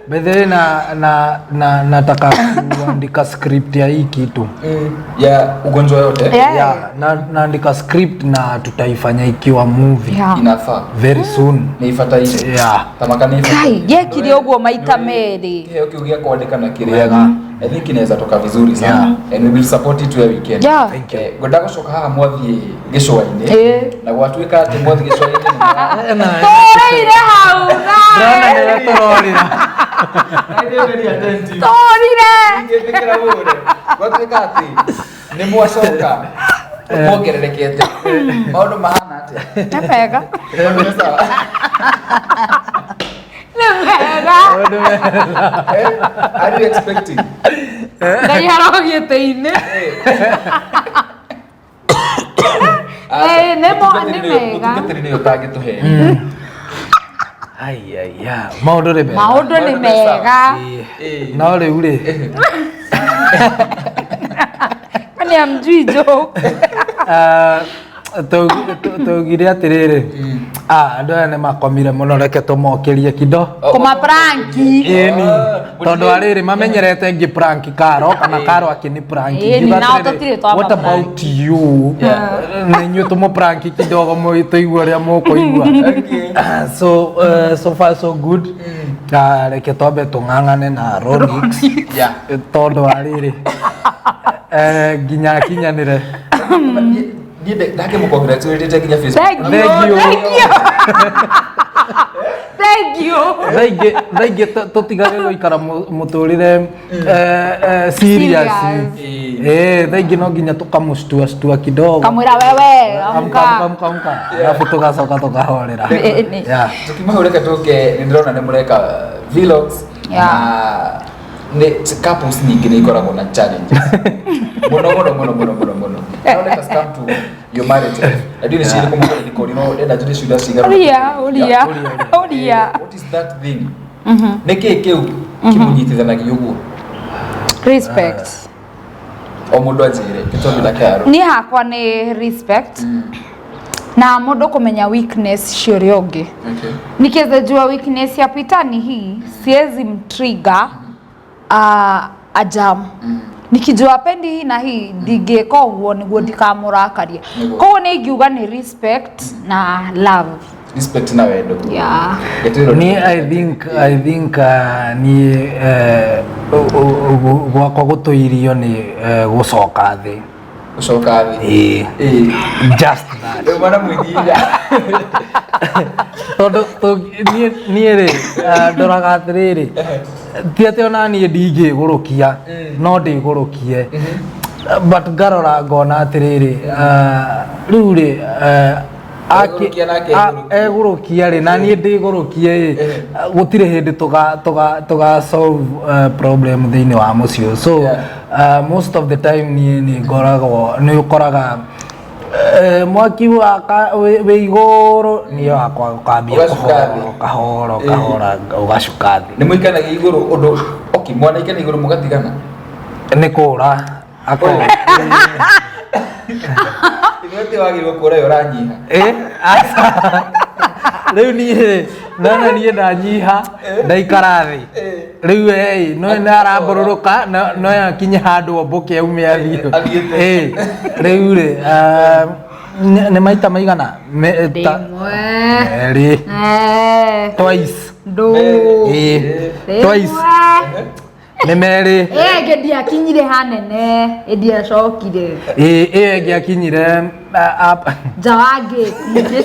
By the way, na nataka kuandika script ya hii kitu. Ya ugonjwa yote. Yeah, naandika script na tutaifanya ikiwa movie. Inafaa. Very soon. Nĩ ibataire. Tamaka nĩ Kai ibataire. yekire ũguo maita merĩ. Kĩheo kĩu gĩa kwandĩka na kĩrĩa I think inaweza toka vizuri sana and we will support it where we can. Thank you. Ngwenda gũcoka haha mwathiĩ gĩcũa-inĩ na gwatuĩka atĩ mwathiĩ gĩcũa-inĩ nĩ Tũrĩire hau Ndĩrona nawe. nĩwe tũrorĩra. Tũrire. Ingĩtĩkĩra ũre. Gwatuĩka atĩ nĩ mwacoka mwongererekete. Maũndũ mahana atĩa? Nĩ mega. Maũndũ nĩ sawa? Nĩ mega. Eh, are you expecting? Ngai arogĩte-inĩ. Eh, nĩ mega. Mũtungatĩri nĩwe ũtangĩtũhe. Ai, ai, ya. Maũndũ nĩ mega. Maũndũ nĩ mega. Ĩĩ. No rĩu rĩ, Kwani hamjui joke? Tũugire atĩrĩrĩ, andũ aya nĩ makomire mũno, reke tũmokĩrie kido. Kũmaprank. Ĩni, tondũ arĩrĩ mamenyerete ngĩ prank Karo kana Karo akĩni prank. Ĩni, Ngiuga nao atĩrĩrĩ, tũtirĩ twama what about you? Na inyuĩ tũmũ prank kidogo tũigue ũrĩa mũkũigua. So so far so good. Reke twambe tũng'ang'ane na Ronix tondũ wa rĩrĩ nginya akinyanĩre. Niĩ ndakĩmũ-congratulate nginya Facebook. Thank you. Thank you. Thank you. Thank you. Thaingĩ tũtigage gũikara mũtũrĩre serious. Serious. Thaingĩ no nginya tũkamũstua stua kidogo. Kamwĩra wewe, Amka, amka. amka, amka. Alafu tũgacoka tũkahorera. Ĩni. Yeah. Tukiuma hau reke tũke nĩ ndĩrona nĩ mũreka vlogs na nĩ couples nyingĩ nĩ ikoragwo na challenges mũno mũno mũno mũno mũno mũno. Now let us come to your marriage life. Na ndiũĩ nĩ ciĩrĩ kũmũkũria nĩ no ndĩrenda njũrie ciũria cigana. Ũria, ũria, ũria. What is that thing? Nĩ kĩĩ kĩu kĩmũnyitithanagia ũguo? Respect. O mũndũ anjĩre gĩtũmi na kĩaro. Niĩ hakwa nĩ respect na mũndũ kũmenya weakness cia ũrĩa ũngĩ. Nikiweza jua weakness ya Peter ni hii, siwezi mtrigger ajam. Nikijua apendi hii na hii, ndingĩka ũguo nĩguo ndikamũrakarie. Nĩguo. Koguo nĩ ingiuga nĩ respect na love. Respect na wendo. Yeah. Gĩtwĩro Ni I think ni gwakwa gũtũirio nĩ gũcoka thĩ. Gũcoka thĩ. Ĩĩ. Ĩĩ. Just that. Rĩu mwana mwĩnyihia. Tondũ niĩ rĩ, ndoraga atĩrĩrĩ, ti atĩ ona niĩ ndingĩgũrũkia, no ndĩgũrũkie, but ngarora ngona atĩrĩrĩ, rĩu rĩ, Egũrũkia nake egũrũkie. Egũrũkia rĩ na niĩ ndĩgũrũkie ĩ, gũtirĩ hĩndĩ tũga solve problem thĩinĩ wa mũciĩ ũyũ. So most of the time niĩ nĩ ngoragwo nĩ ũkoraga mwaki waka wĩ igũrũ, niĩ wakwa ũkambia Ũgacuka thĩ. kũhora kahora kahora ũgacuka thĩ. Nĩ mũikanagia igũrũ ũndũ okay mwanaikana igũrũ mũgatigana. Nĩ kũra akorwo. Ithuĩ atĩ wagĩrĩirwo kũra we ũranyiha. Aca. Rĩu niĩ nona niĩ ndanyiha ndaikara thĩ rĩu no nĩ arambũrũrũka no akinye handũ ombũke aume athiĩ. Athiĩte. Rĩu rĩ, nĩ maita maigana Rĩmwe. Merĩ. Twice. Ndũ. Twice. Nĩ merĩ. Ĩngĩ ndiakinyire hanene, ĩndiacokire. Ĩyo ĩngĩ akinyire Nja wa ngĩti.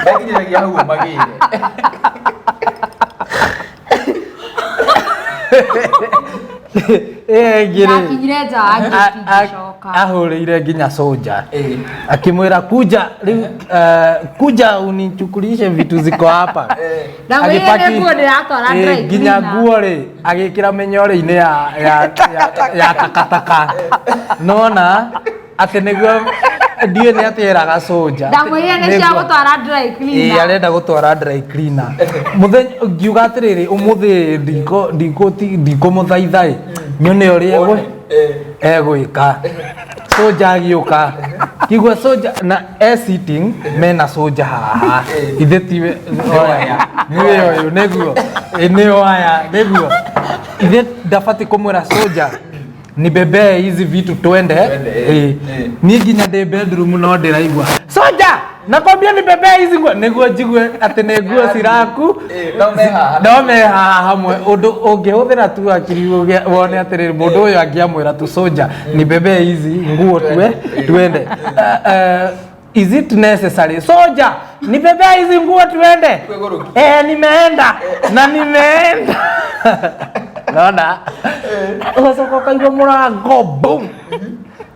Ndakinyiragia hau magĩire. Ĩyo ĩngĩ rĩ, Ndakinyire nja wa ngĩti ngĩcoka. Ahũrĩire nginya soja akimwĩra kuja rĩu, kuja unichukulishe vitu ziko hapa. Ndamwĩrire Agĩpaki- nĩ nguo ndĩratwara dry nginya cleaner. nguo rĩ agĩkĩra mĩnyore-inĩ ya takataka nona atĩ nĩguo ndiũĩ nĩ atĩ eraga soja. Ndamwĩrire nĩ cia gũtwara dry cleaner. Arenda gũtwara dry cleaner. Mũthenya ngiuga atĩrĩrĩ, ũmũthĩ ndikũmũthaitha ĩ nyone ũrĩa egwĩka. Soja agĩũka kigua soja na e sitting mena soja haha ithe tiwe aya. Nĩwe ũyũ nĩguo. Nĩo aya nĩguo ithe ndabati kũmwĩra soja nibebee hizi vitu twende. Twende, Niĩ nginya ndĩ bedroom no ndĩraigua soja nakwambia nibebee hizi nguo nĩguo njigue atĩ nĩ nguo ciraku. No me haha. No me haha hamwe ũndũ ũngĩhũthĩra tu akiri wone atĩrĩrĩ mũndũ ũyũ angĩamwĩra tu soja nibebee hizi nguo twende. Is it necessary? Soja, nibebea hizi nguo tuende. Eh, nimeenda na nimeenda. Naona ugacoka ũkaigua mũrango boom.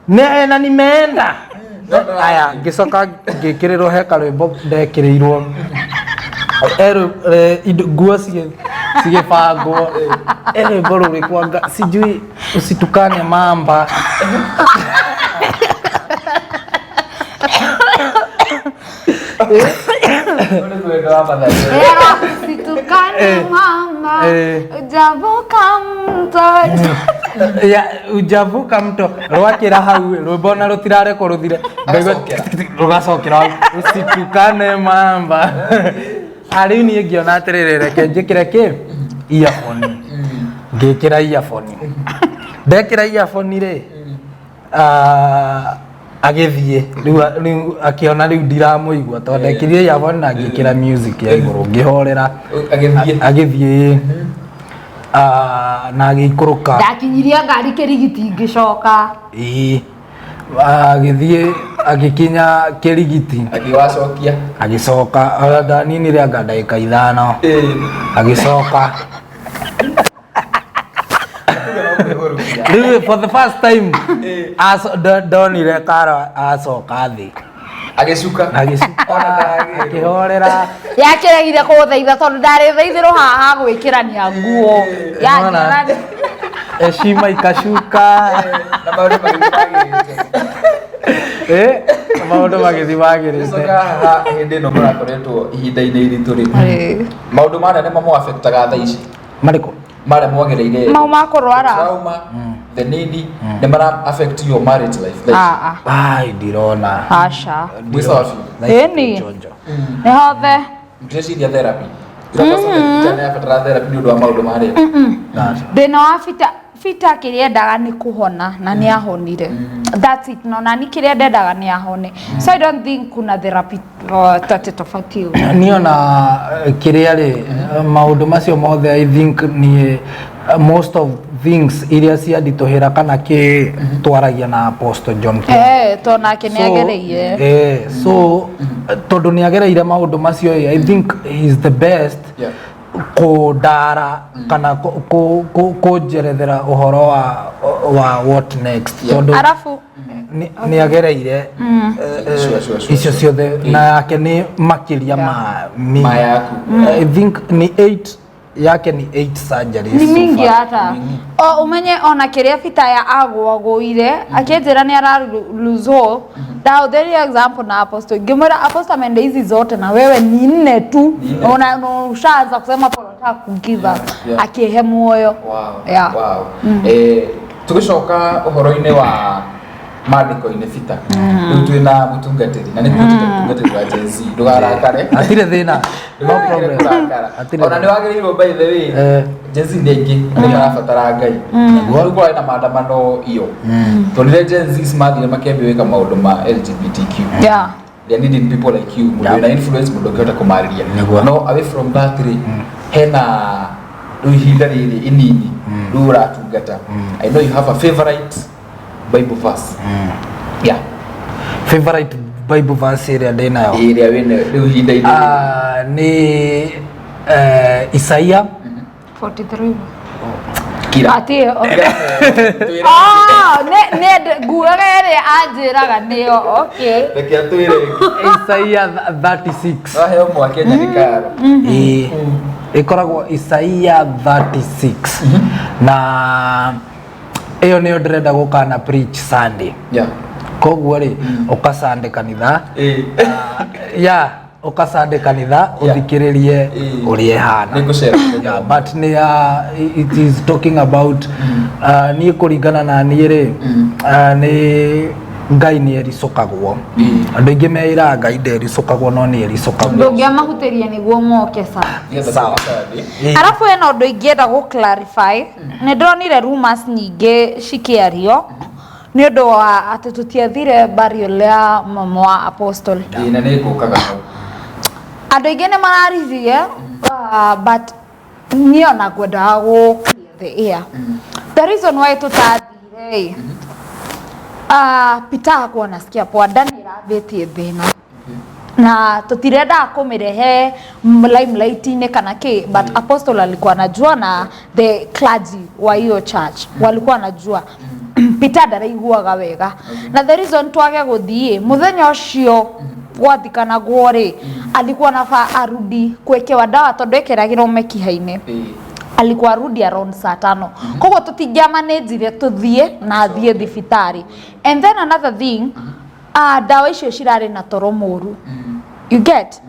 Ne, na nimeenda. Aya, ngĩcoka ngĩkĩrĩrwo he karwĩmbo ndekĩrĩirwo. Erũ indo nguo cigĩbangwo. Rwĩmbo rũrĩkũ anga sijui usitukane mamba. Era usitukane mama, ujavuka mto. Ya ujavuka mto rwakĩra hau rwĩmbo na rũtirarekwo rũthire. Ngaigua rũgacokera hau usitukane mamba. Rĩu niĩ ngĩona atĩrĩrĩ, reke njĩkĩre kĩ earphone. Ngĩkĩra earphone. Ndekĩra earphone rĩ, agĩthiĩ rĩu akĩona rĩu ndiramũigua tondũ ndekĩrire earphone na ngĩkĩra music ya igũrũ ngĩhorera. Agĩthiĩ na agĩikũrũka. Ndakinyirie ngari Kĩrigiti ngĩcoka. Ĩĩ, agĩthiĩ agĩkinya Kĩrigiti. Agĩwacokia. Agĩcoka ndaninire anga ndagĩka 5. Agĩcoka. Rĩu for the first time ndonire Karo acoka thĩ. Agĩcuka. Agĩcuka, akĩhorera. Yakĩregire kũthaitha tondũ ndarĩ thaithĩrwo haha gwĩkĩrania nguo. Nĩwona? Heshima ikashuka. Na maũndũ magĩthiĩ magĩrĩte. Maũndũ magĩthiĩ magĩrĩte. Gĩcoka haha hĩndĩ ĩno mũrakoretwo ihinda-inĩ iritũ rĩ. Maũndũ manene mamũ affectaga thaa ici. Marĩkũ? Marĩa mwagereire. Mau ma kũrwara. Trauma, the nini, nĩ mara affect your marriage life thaa ici. Ai, ndirona. Aca. Mwĩ sawa biũ. Ĩni. Nĩ hothe. Ndĩreciria therapy. Nĩ abatara therapy nĩ ũndũ wa maũndũ marĩa. Thĩna wa Peter kĩrĩa endaga nĩ kũhona na nĩ ahonire. That's it. No nani kĩrĩa ndendaga nĩ ahone. So I don't think kuna therapy tate tofauti. Niĩ ona kĩrĩa rĩ, maũndũ macio mothe I think niĩ most of things iria cianditũhĩra kana kĩ twaragia na Apostle John King. To nake nĩ agereire. So tondũ nĩ agereire maũndũ macio, I think he is the best kũndara kana kũnjerethera ũhoro wa what next. Tondũ arafu nĩ agereire icio ciothe na yake nĩ makĩria ma ma yaku. I think ni 8 yake ni 8 surgeries. Ni mingi hata. O umenye ona kĩrĩa Peter ya agwagũire akĩnjĩra nĩ ara lose hope. Ndahũthĩrire example na Apostle. Ngĩmwĩra Apostle ameenda hizi zote na wewe ni 4 tu. Una ushaanza kusema hapo unataka ku give up. Akĩhe muoyo. Wow. Wow. Tũgĩcoka ũhoro-inĩ wa maandĩko-inĩ Peter. Rĩu twĩ na mũtungatĩri na nĩ ngwĩtĩte mũtungatĩri wa Gen Z. Ndũgarakare. Hatirĩ thĩna. No problem. Ona nĩ wagĩrĩirwo by the way. Gen Z nĩ aingĩ nĩ marabatara Ngai. Rĩu kwarĩ na maandamano iyo. Tondũ Gen Z mathire makĩambia gwĩka maũndũ ma LGBTQ. They are needing people like you. Mũndũ wĩna influence, mũndũ ũngĩhota kũmarĩria. No away from that rĩ, hena rĩu ihinda rĩrĩ inini rĩu ũratungata. I know you have a favorite Bible verse. Yeah. Favorite Bible verse ĩrĩa ndĩnayo. Ĩrĩa wĩnayo rĩu ihinda-inĩ rĩrĩ. Nĩ Isaia 43. Kira. Ati ne nguaga ĩrĩa anjĩraga nĩyo. Okay. Reke atwĩre. Isaia 36. Waheo mwake nyarikaro. Ĩkoragwo Isaia 36. Na ĩyo nĩyo ndĩrenda gũkana preach Sunday. Koguo rĩ, ũka Sunday kanitha. Yeah, ũka Sunday kanitha ũthikĩrĩrie ũrĩa ĩhana. Nĩngũcera. Yeah, but nĩ it is talking about niĩ kũringana na niĩ rĩ, nĩ Ngai nĩ ericũkagwo. Andũ aingĩ meĩraga Ngai ndericũkagwo no nĩ ericũkagwo. Ndũngĩamahutĩria nĩguo moke sawa. Arabu hena ũndũ ingĩenda gũ clarify. Nĩ ndonire rumors nyingĩ cikĩario nĩ ũndũ wa atĩ tũtiathire burial ya mama wa Apostle. Na nĩ ngũkaga hau. Andũ aingĩ nĩ mararirie, but niĩ ona ngwendaga gũ clear the air. The reason why tũtathire, Peter hakuwa anasikia poa, ndani Arambĩtie thĩna na tũtirendaga kũmĩrehe limelight-inĩ kana kĩ, but apostle alikuwa anajua na the clergy wa hiyo church walikuwa anajua Peter ndaraiguaga wega. Na the reason twage gũthiĩ mũthenya ũcio gwathikanagwo rĩ, alikuwa nafaa arudi kuekewa dawa tondũ ekeragĩrwo mĩkiha-inĩ. Alikuwa arudi around saa 5, koguo tũtingĩamanĩnjire tũthiĩ na athiĩ thibitarĩ. And then another thing, ndawa icio cirarĩ na toro mũru, you get?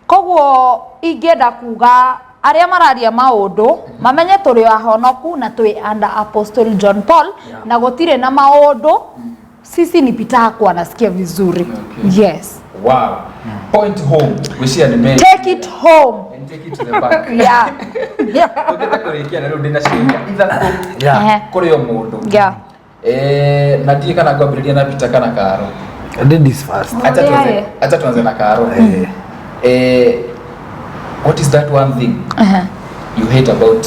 Koguo ingĩenda kuga arĩa mararia maũndũ mamenye tũrĩ ahonoku na twĩ under Apostle John Paul na gũtirĩ na maũndũ. Sisi ni Peter hakuwa anasikia vizuri. Yes. Wow. Point home. Gwĩciria nĩ me Take it home. And take it to the bank. Tũngĩenda kũrĩkia na rĩu ndĩna ciũria 3 kũrĩ o mũndũ. Na ndiĩ kana ngwambĩrĩria na Peter kana Karo. Ladies first. Acha tuanze, acha tuanze na Karo. What is that one thing you hate about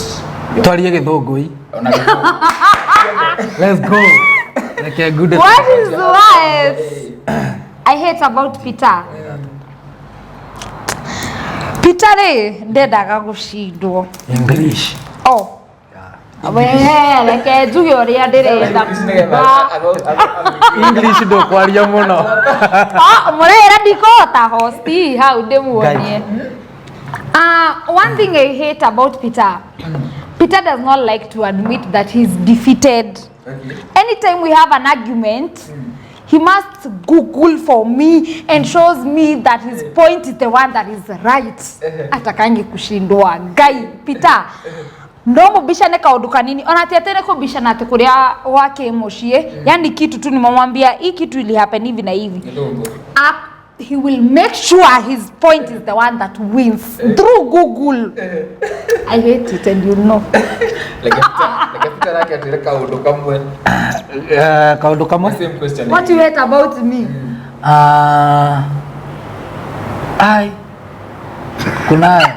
your Twarie gĩthũngũ. Ona gĩthũngũ. Let's go. Reke ngunde. What is what I hate about Peter? Peter rĩ ndendaga gũcindwo. English. Oh. We, reke njuge ũrĩa ndĩrenda kuga. English ndũkwaria mũno. Ah, mũrĩra ndikũhota host hau ndĩmuonie. One thing I hate about Peter, Peter does not like to admit that he's defeated. Anytime we have an argument, he must Google for me and shows me that his point is the one that is right. Atakangi kushindwa. Ngai, Peter. No mubicane kaundu kanini ona ti atĩ nĩ kũbicana atĩ kũrĩa gwake mũciĩ, yani kitu tu nimemwambia hii kitu ili happen hivi na hivi. Gĩthũngũ. Up, he will make sure his point is the one that wins through Google. I hate it and you know. Reke Peter nake atwĩre kaũndũ kamwe. Kaũndũ kamwe. Same question. What you hate about me? Ah, ai kunayo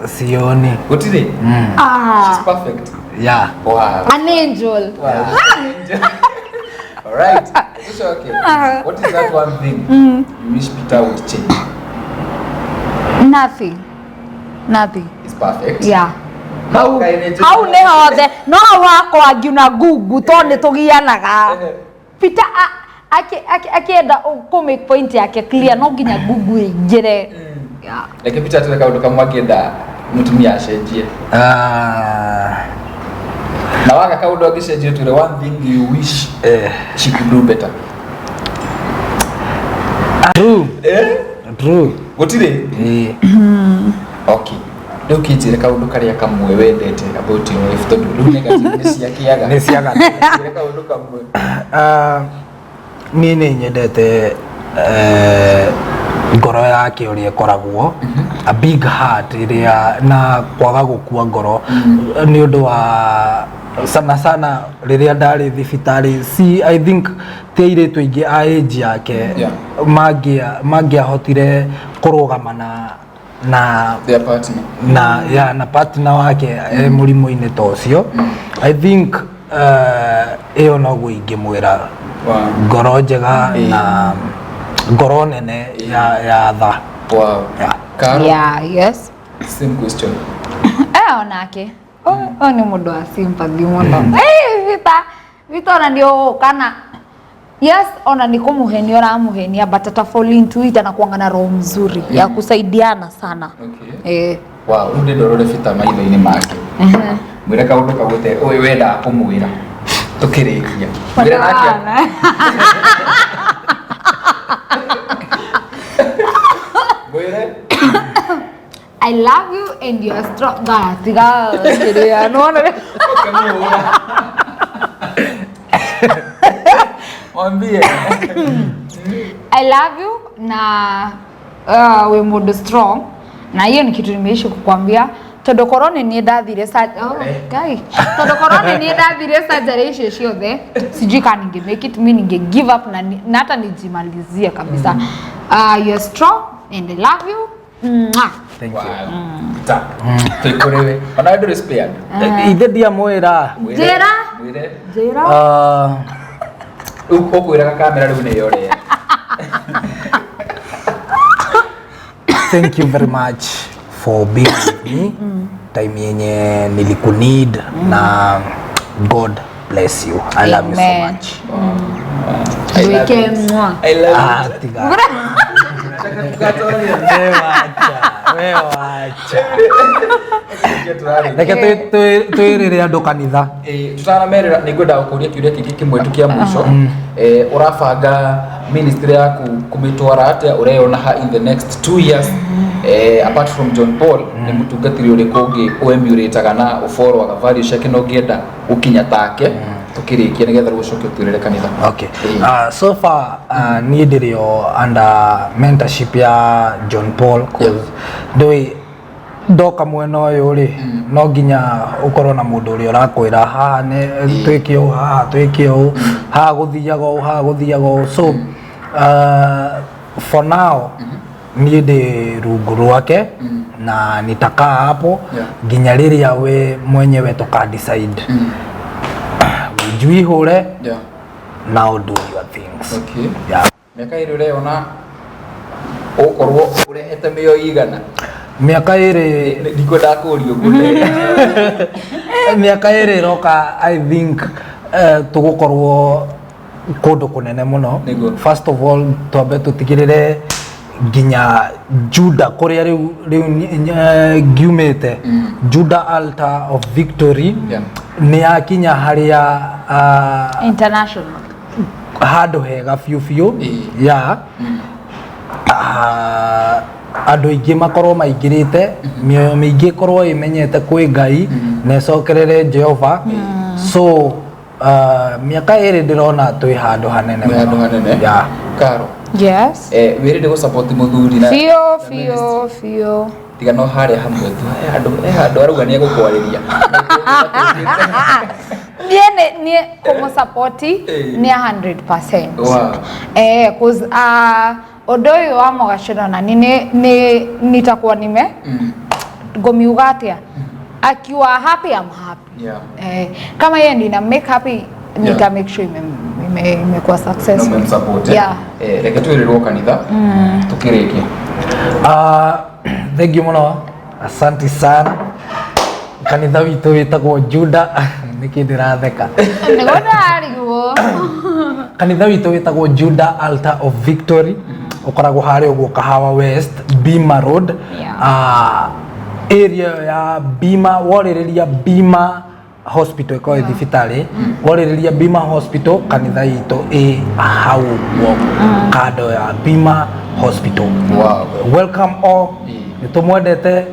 sioni. Gũtirĩ? Ah, She's perfect. Yeah. Wow. An angel. Wow. All right. It's okay. What is that one thing you wish Peter would change? Nothing. Nothing. It's perfect. Yeah. Hau kaĩ Hau nĩ hothe no hau hakwa ngiuna ngungu tondũ nĩ tũgianaga. Peter akĩenda kũ make point yake clear no nginya ngungu ĩingĩre. Yeah. Reke Peter atwĩre kaũndũ kamwe angĩenda mũtumia acenjie. Ah, Na waga kaũndũ angĩcenjie twĩre one thing you wish she could do better. True. Eh? True. Gũtirĩ? Eh. Okay. Rĩu kĩnjĩre kaũndũ karĩa kamwe wendete about your wife tondũ rĩu negative nĩ ciakĩaga. Nĩ ciaga. Njĩre kaũndũ kamwe. Ah, niĩ nĩ nyendete ngoro yake ũrĩa ĩkoragwo, a big heart ĩrĩa na kwaga gũkua ngoro nĩ ũndũ wa sana sana rĩrĩa ndarĩ thibitarĩ. See, I think ti airĩtu aingĩ a age yake mangĩahotire kũrũgama na Their partner. Na ya na partner wake e mũrimũ-inĩ ta ũcio. I think ĩyo noguo ingĩmwĩra. Ngoro njega na ngoro nene ya tha. Yeah. Karo, Yeah, yes. same question. Onake. Ũyũ nĩ mũndũ wa sympathy mũno. Vita, Vita ona nĩ ũgũka na yes, ona nĩ kũmũhenia ũramũhenia, but ata fall into it, anakuanga na roho mzuri ya kusaidiana sana. Wow, rĩu ndĩrenda ũrore Peter maitho-inĩ make. Mwĩre kaũndũ kagũte ũyũ wendaga kũmwĩra. Tũkĩrĩkia. Mwĩre nake. Bana. Mwĩre. I love you and you are strong. Ga, tiga kĩrĩa nĩwona. Ũkĩmũhũra. Mwambie. I love you na wĩ mũndũ strong na hiyo ni kitu nimeishi kukwambia tondũ korwo nĩ niĩ ndathire oh, Ngai, tondũ korwo nĩ niĩ ndathire surgery icio ciothe, sijui kana ninge make it, mi ninge give up na hata nijimalizie kabisa. You are strong and I love you. Mwah. Thank you. Wow. Peter. Twĩ kũrĩ we. Ona we ndũrĩ spared. Ithe ndiamwĩra. Mwĩre. Njĩra. Mwĩre. Njĩra. Ah, Rĩu ũkwĩraga kamera rĩu nĩyo rĩa. Thank you very much for being with me time yenye nilikuneed, na God bless you. I love you so Amen. much. I love Wike it. mwa. I love it. Ah, tiga. We wacha, we wacha. Reke twĩrĩre andũ kanitha. Tutanamerera nĩ ngwenda gũkũria kĩũria kĩngĩ kĩmwe tu kĩa mũico. Ũrabanga ministry yaku kũmĩtwara atĩa? Ũreyona ha in the next 2 years? Apart from John Paul, nĩ mũtungatĩri ũrĩkũ ũngĩ ũemulataga na ũfollowaga value ciake na ũngĩenda gũkinya take? Tũkĩrĩkia nĩgetha rĩu ũcoke ũtwĩrĩre kanitha. Okay. So far niĩ ndĩrĩ o under mentorship ya John Paul, cause ndũĩ ndoka mwena ũyũ rĩ, no nginya ũkorwo na mũndũ ũrĩa ũrakwĩra haha nĩ twĩke ũũ, haha twĩke ũũ, haha gũthiaga ũũ, haha gũthiaga ũũ. So for now niĩ ndĩ rungu rwake na nitakaa hapo nginya rĩrĩa we mwenyewe tũka decide njuihũre. Now do your things. Yeah. Mĩaka 2 ũreyona ũgũkorwo ũrehete mĩoyo igana? Mĩaka 2? Ndikwendaga kũũrio ũguo. Mĩaka 2 ĩroka, I think tũgũkorwo kũndũ kũnene mũno. First of all, twambe tũtigĩrĩre nginya Juda kũrĩa rĩu ngiumĩte, Juda Altar of Victory, nĩ yakinya harĩa International. Handũ hega biũ biũ ya andũ aingĩ makorwo maingĩrĩte, mĩoyo mĩingĩ ĩkorwo ĩmenyete kwĩ Ngai na ĩcokerere Jehova. So mĩaka 2 ndĩrona twĩ handũ hanene Mwĩ handũ mũno. Hanene. Yeah. Karo, wĩrĩndĩ gũ support mũthuri na Biũ na biũ ministry. Biũ. Tiga no harĩa hamwe tu, he handũ arauga nĩ egũkwarĩria. Niĩ niĩ kũmũsupport nĩ 100%. 'Cause ũndũ ũyũ wa mũgacĩro na nĩ nitakuwa nime ngũmiuga atĩa, akiwa happy, I'm happy. Kama yeye ndio ina make happy, nita make sure imekuwa successful. Umemsupport, eh? Yeah. Reke twĩrĩrwo kanitha tukĩrĩkia. Thank you mũno, asante sana. Kanitha witũ wĩtagwo Juda, nĩkĩ ndĩratheka? Nĩguo ndarigwo. Kanitha witũ wĩtagwo Juda Altar of Victory, ũkoragwo harĩa ũguo Kahawa West, Bima Road. Area ĩyo ya Bima, worĩrĩria Bima Hospital, ĩkoragwo ĩ thibitarĩ, worĩrĩria Bima Hospital, kanitha itũ ĩ hau ũguo kando ya Bima Hospital. Welcome all. Nĩ tũmwendete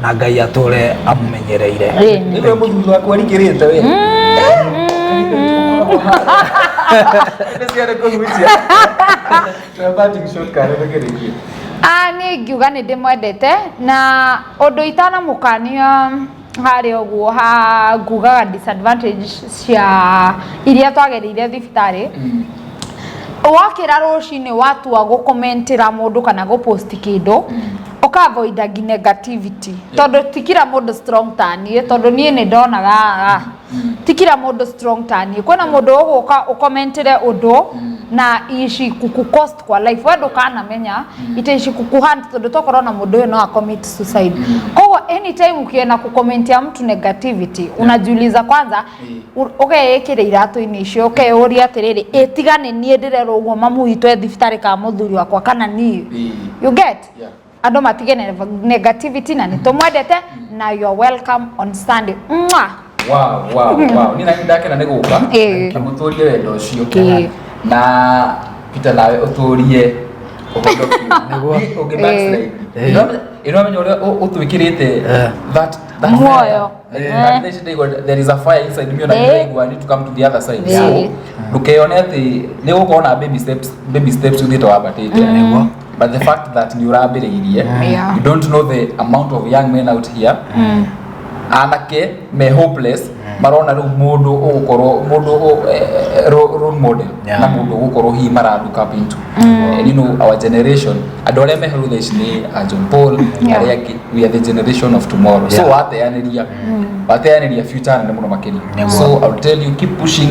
na Ngai atũre amũmenyereire. Nĩwe mũthuri waku arikĩrĩte we. Nĩ ciana kũhutia. Parting shot kana tũkĩrĩkia. Ah, niĩ ingiuga nĩ ndĩmwendete na ũndũ itanamũkania harĩa ũguo ha ngugaga disadvantage cia iria twagereire thibitarĩ. Wakĩra rũcinĩ watua gũkomentĩra mũndũ kana gũpost kĩndũ, ũka-avoidaga negativity, tondũ ti kila mũndũ strong ta niĩ, tondũ niĩ nĩ ndonaga, ah, ti kila mũndũ strong ta niĩ. Kwĩna mũndũ ũgũka ũkomentĩre ũndũ na ici kuku cost kwa life, we ndũkanamenya itaishi kukuhunt, tondũ tokorwo na mũndũ ũyũ no acommit suicide. Koguo anytime ukienda kukomentia mtu negativity, unajiuliza kwanza, ũkeĩkĩra iratũ-inĩ icio, ũkeyũria atĩrĩrĩ, ĩ tiga nĩ niĩ ndĩrerwo ũguo mamu witũ e thibitarĩ kana mũthuri wakwa kana niĩ? You get? Andũ matige negativity na nĩ tũmwendete na you're welcome on Sunday. Mwah! Wow. Ni nani ndakena nĩ gũka. Na mũtũrie wendo ũcio. Na Peter, nawe ũtũrie ũhonokio. Ũngĩ backslide. Ĩno amenya ũrĩa ũtwĩkĩrĩte that Muoyo. fire. And then ndaigua there is a fire inside me, ona ndĩraigua I need to come to the other side. So ndũkeyone atĩ nĩ gũkorwo na baby steps ũthiĩte wambatĩte. But the fact that nĩ ũrambĩrĩirie, you don't know the amount of young men out here, anake me hopeless, marona rĩu mũndũ ũgũkorwo mũndũ role model na mũndũ ũgũkorwo hihi mara look up into. Our generation, andũ arĩa meho rĩu thaa ici nĩ a John Paul, arĩa angĩ, we are the generation of tomorrow. So wateanĩria future nene mũno makĩria. So I will tell you, keep pushing.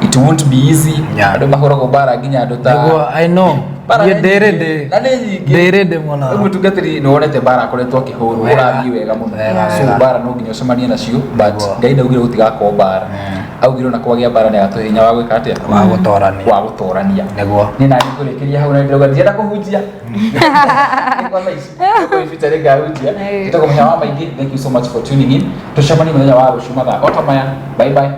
It won't be easy. Andũ mahũragwo mbara nginya andũ ta Nĩguo, I know. Mbara Niĩ nĩ ndĩ nyingĩ. ready. Na nĩ nyingĩ. Ndĩ ready mũno. Rĩu mũtungatĩri nĩ wonete mbara akoretwo akĩhũrwo. Wega. Ũrathiĩ wega mũno. Wega, So wega. mbara no nginya ũcemanie nacio, but Nĩguo. Ngai ndaugire gũtigakorwo mbara, augire ona kwagĩa mbara nĩ agatũhe hinya wa gwĩka atĩa? Wa gũtorania. Wa gũtorania. Nĩguo. Nĩ nani ngũrĩkĩria hau na ndĩrauga ndienda kũhunjia. Nĩ kwa thaa ici kwa ihinda rĩngahunjia. Njĩtagwo Mũhĩa wa Maingĩ. Thank you so much for tuning in. Tũcemanie mũthenya wa rũciũ mathaa o ta maya. Bye bye.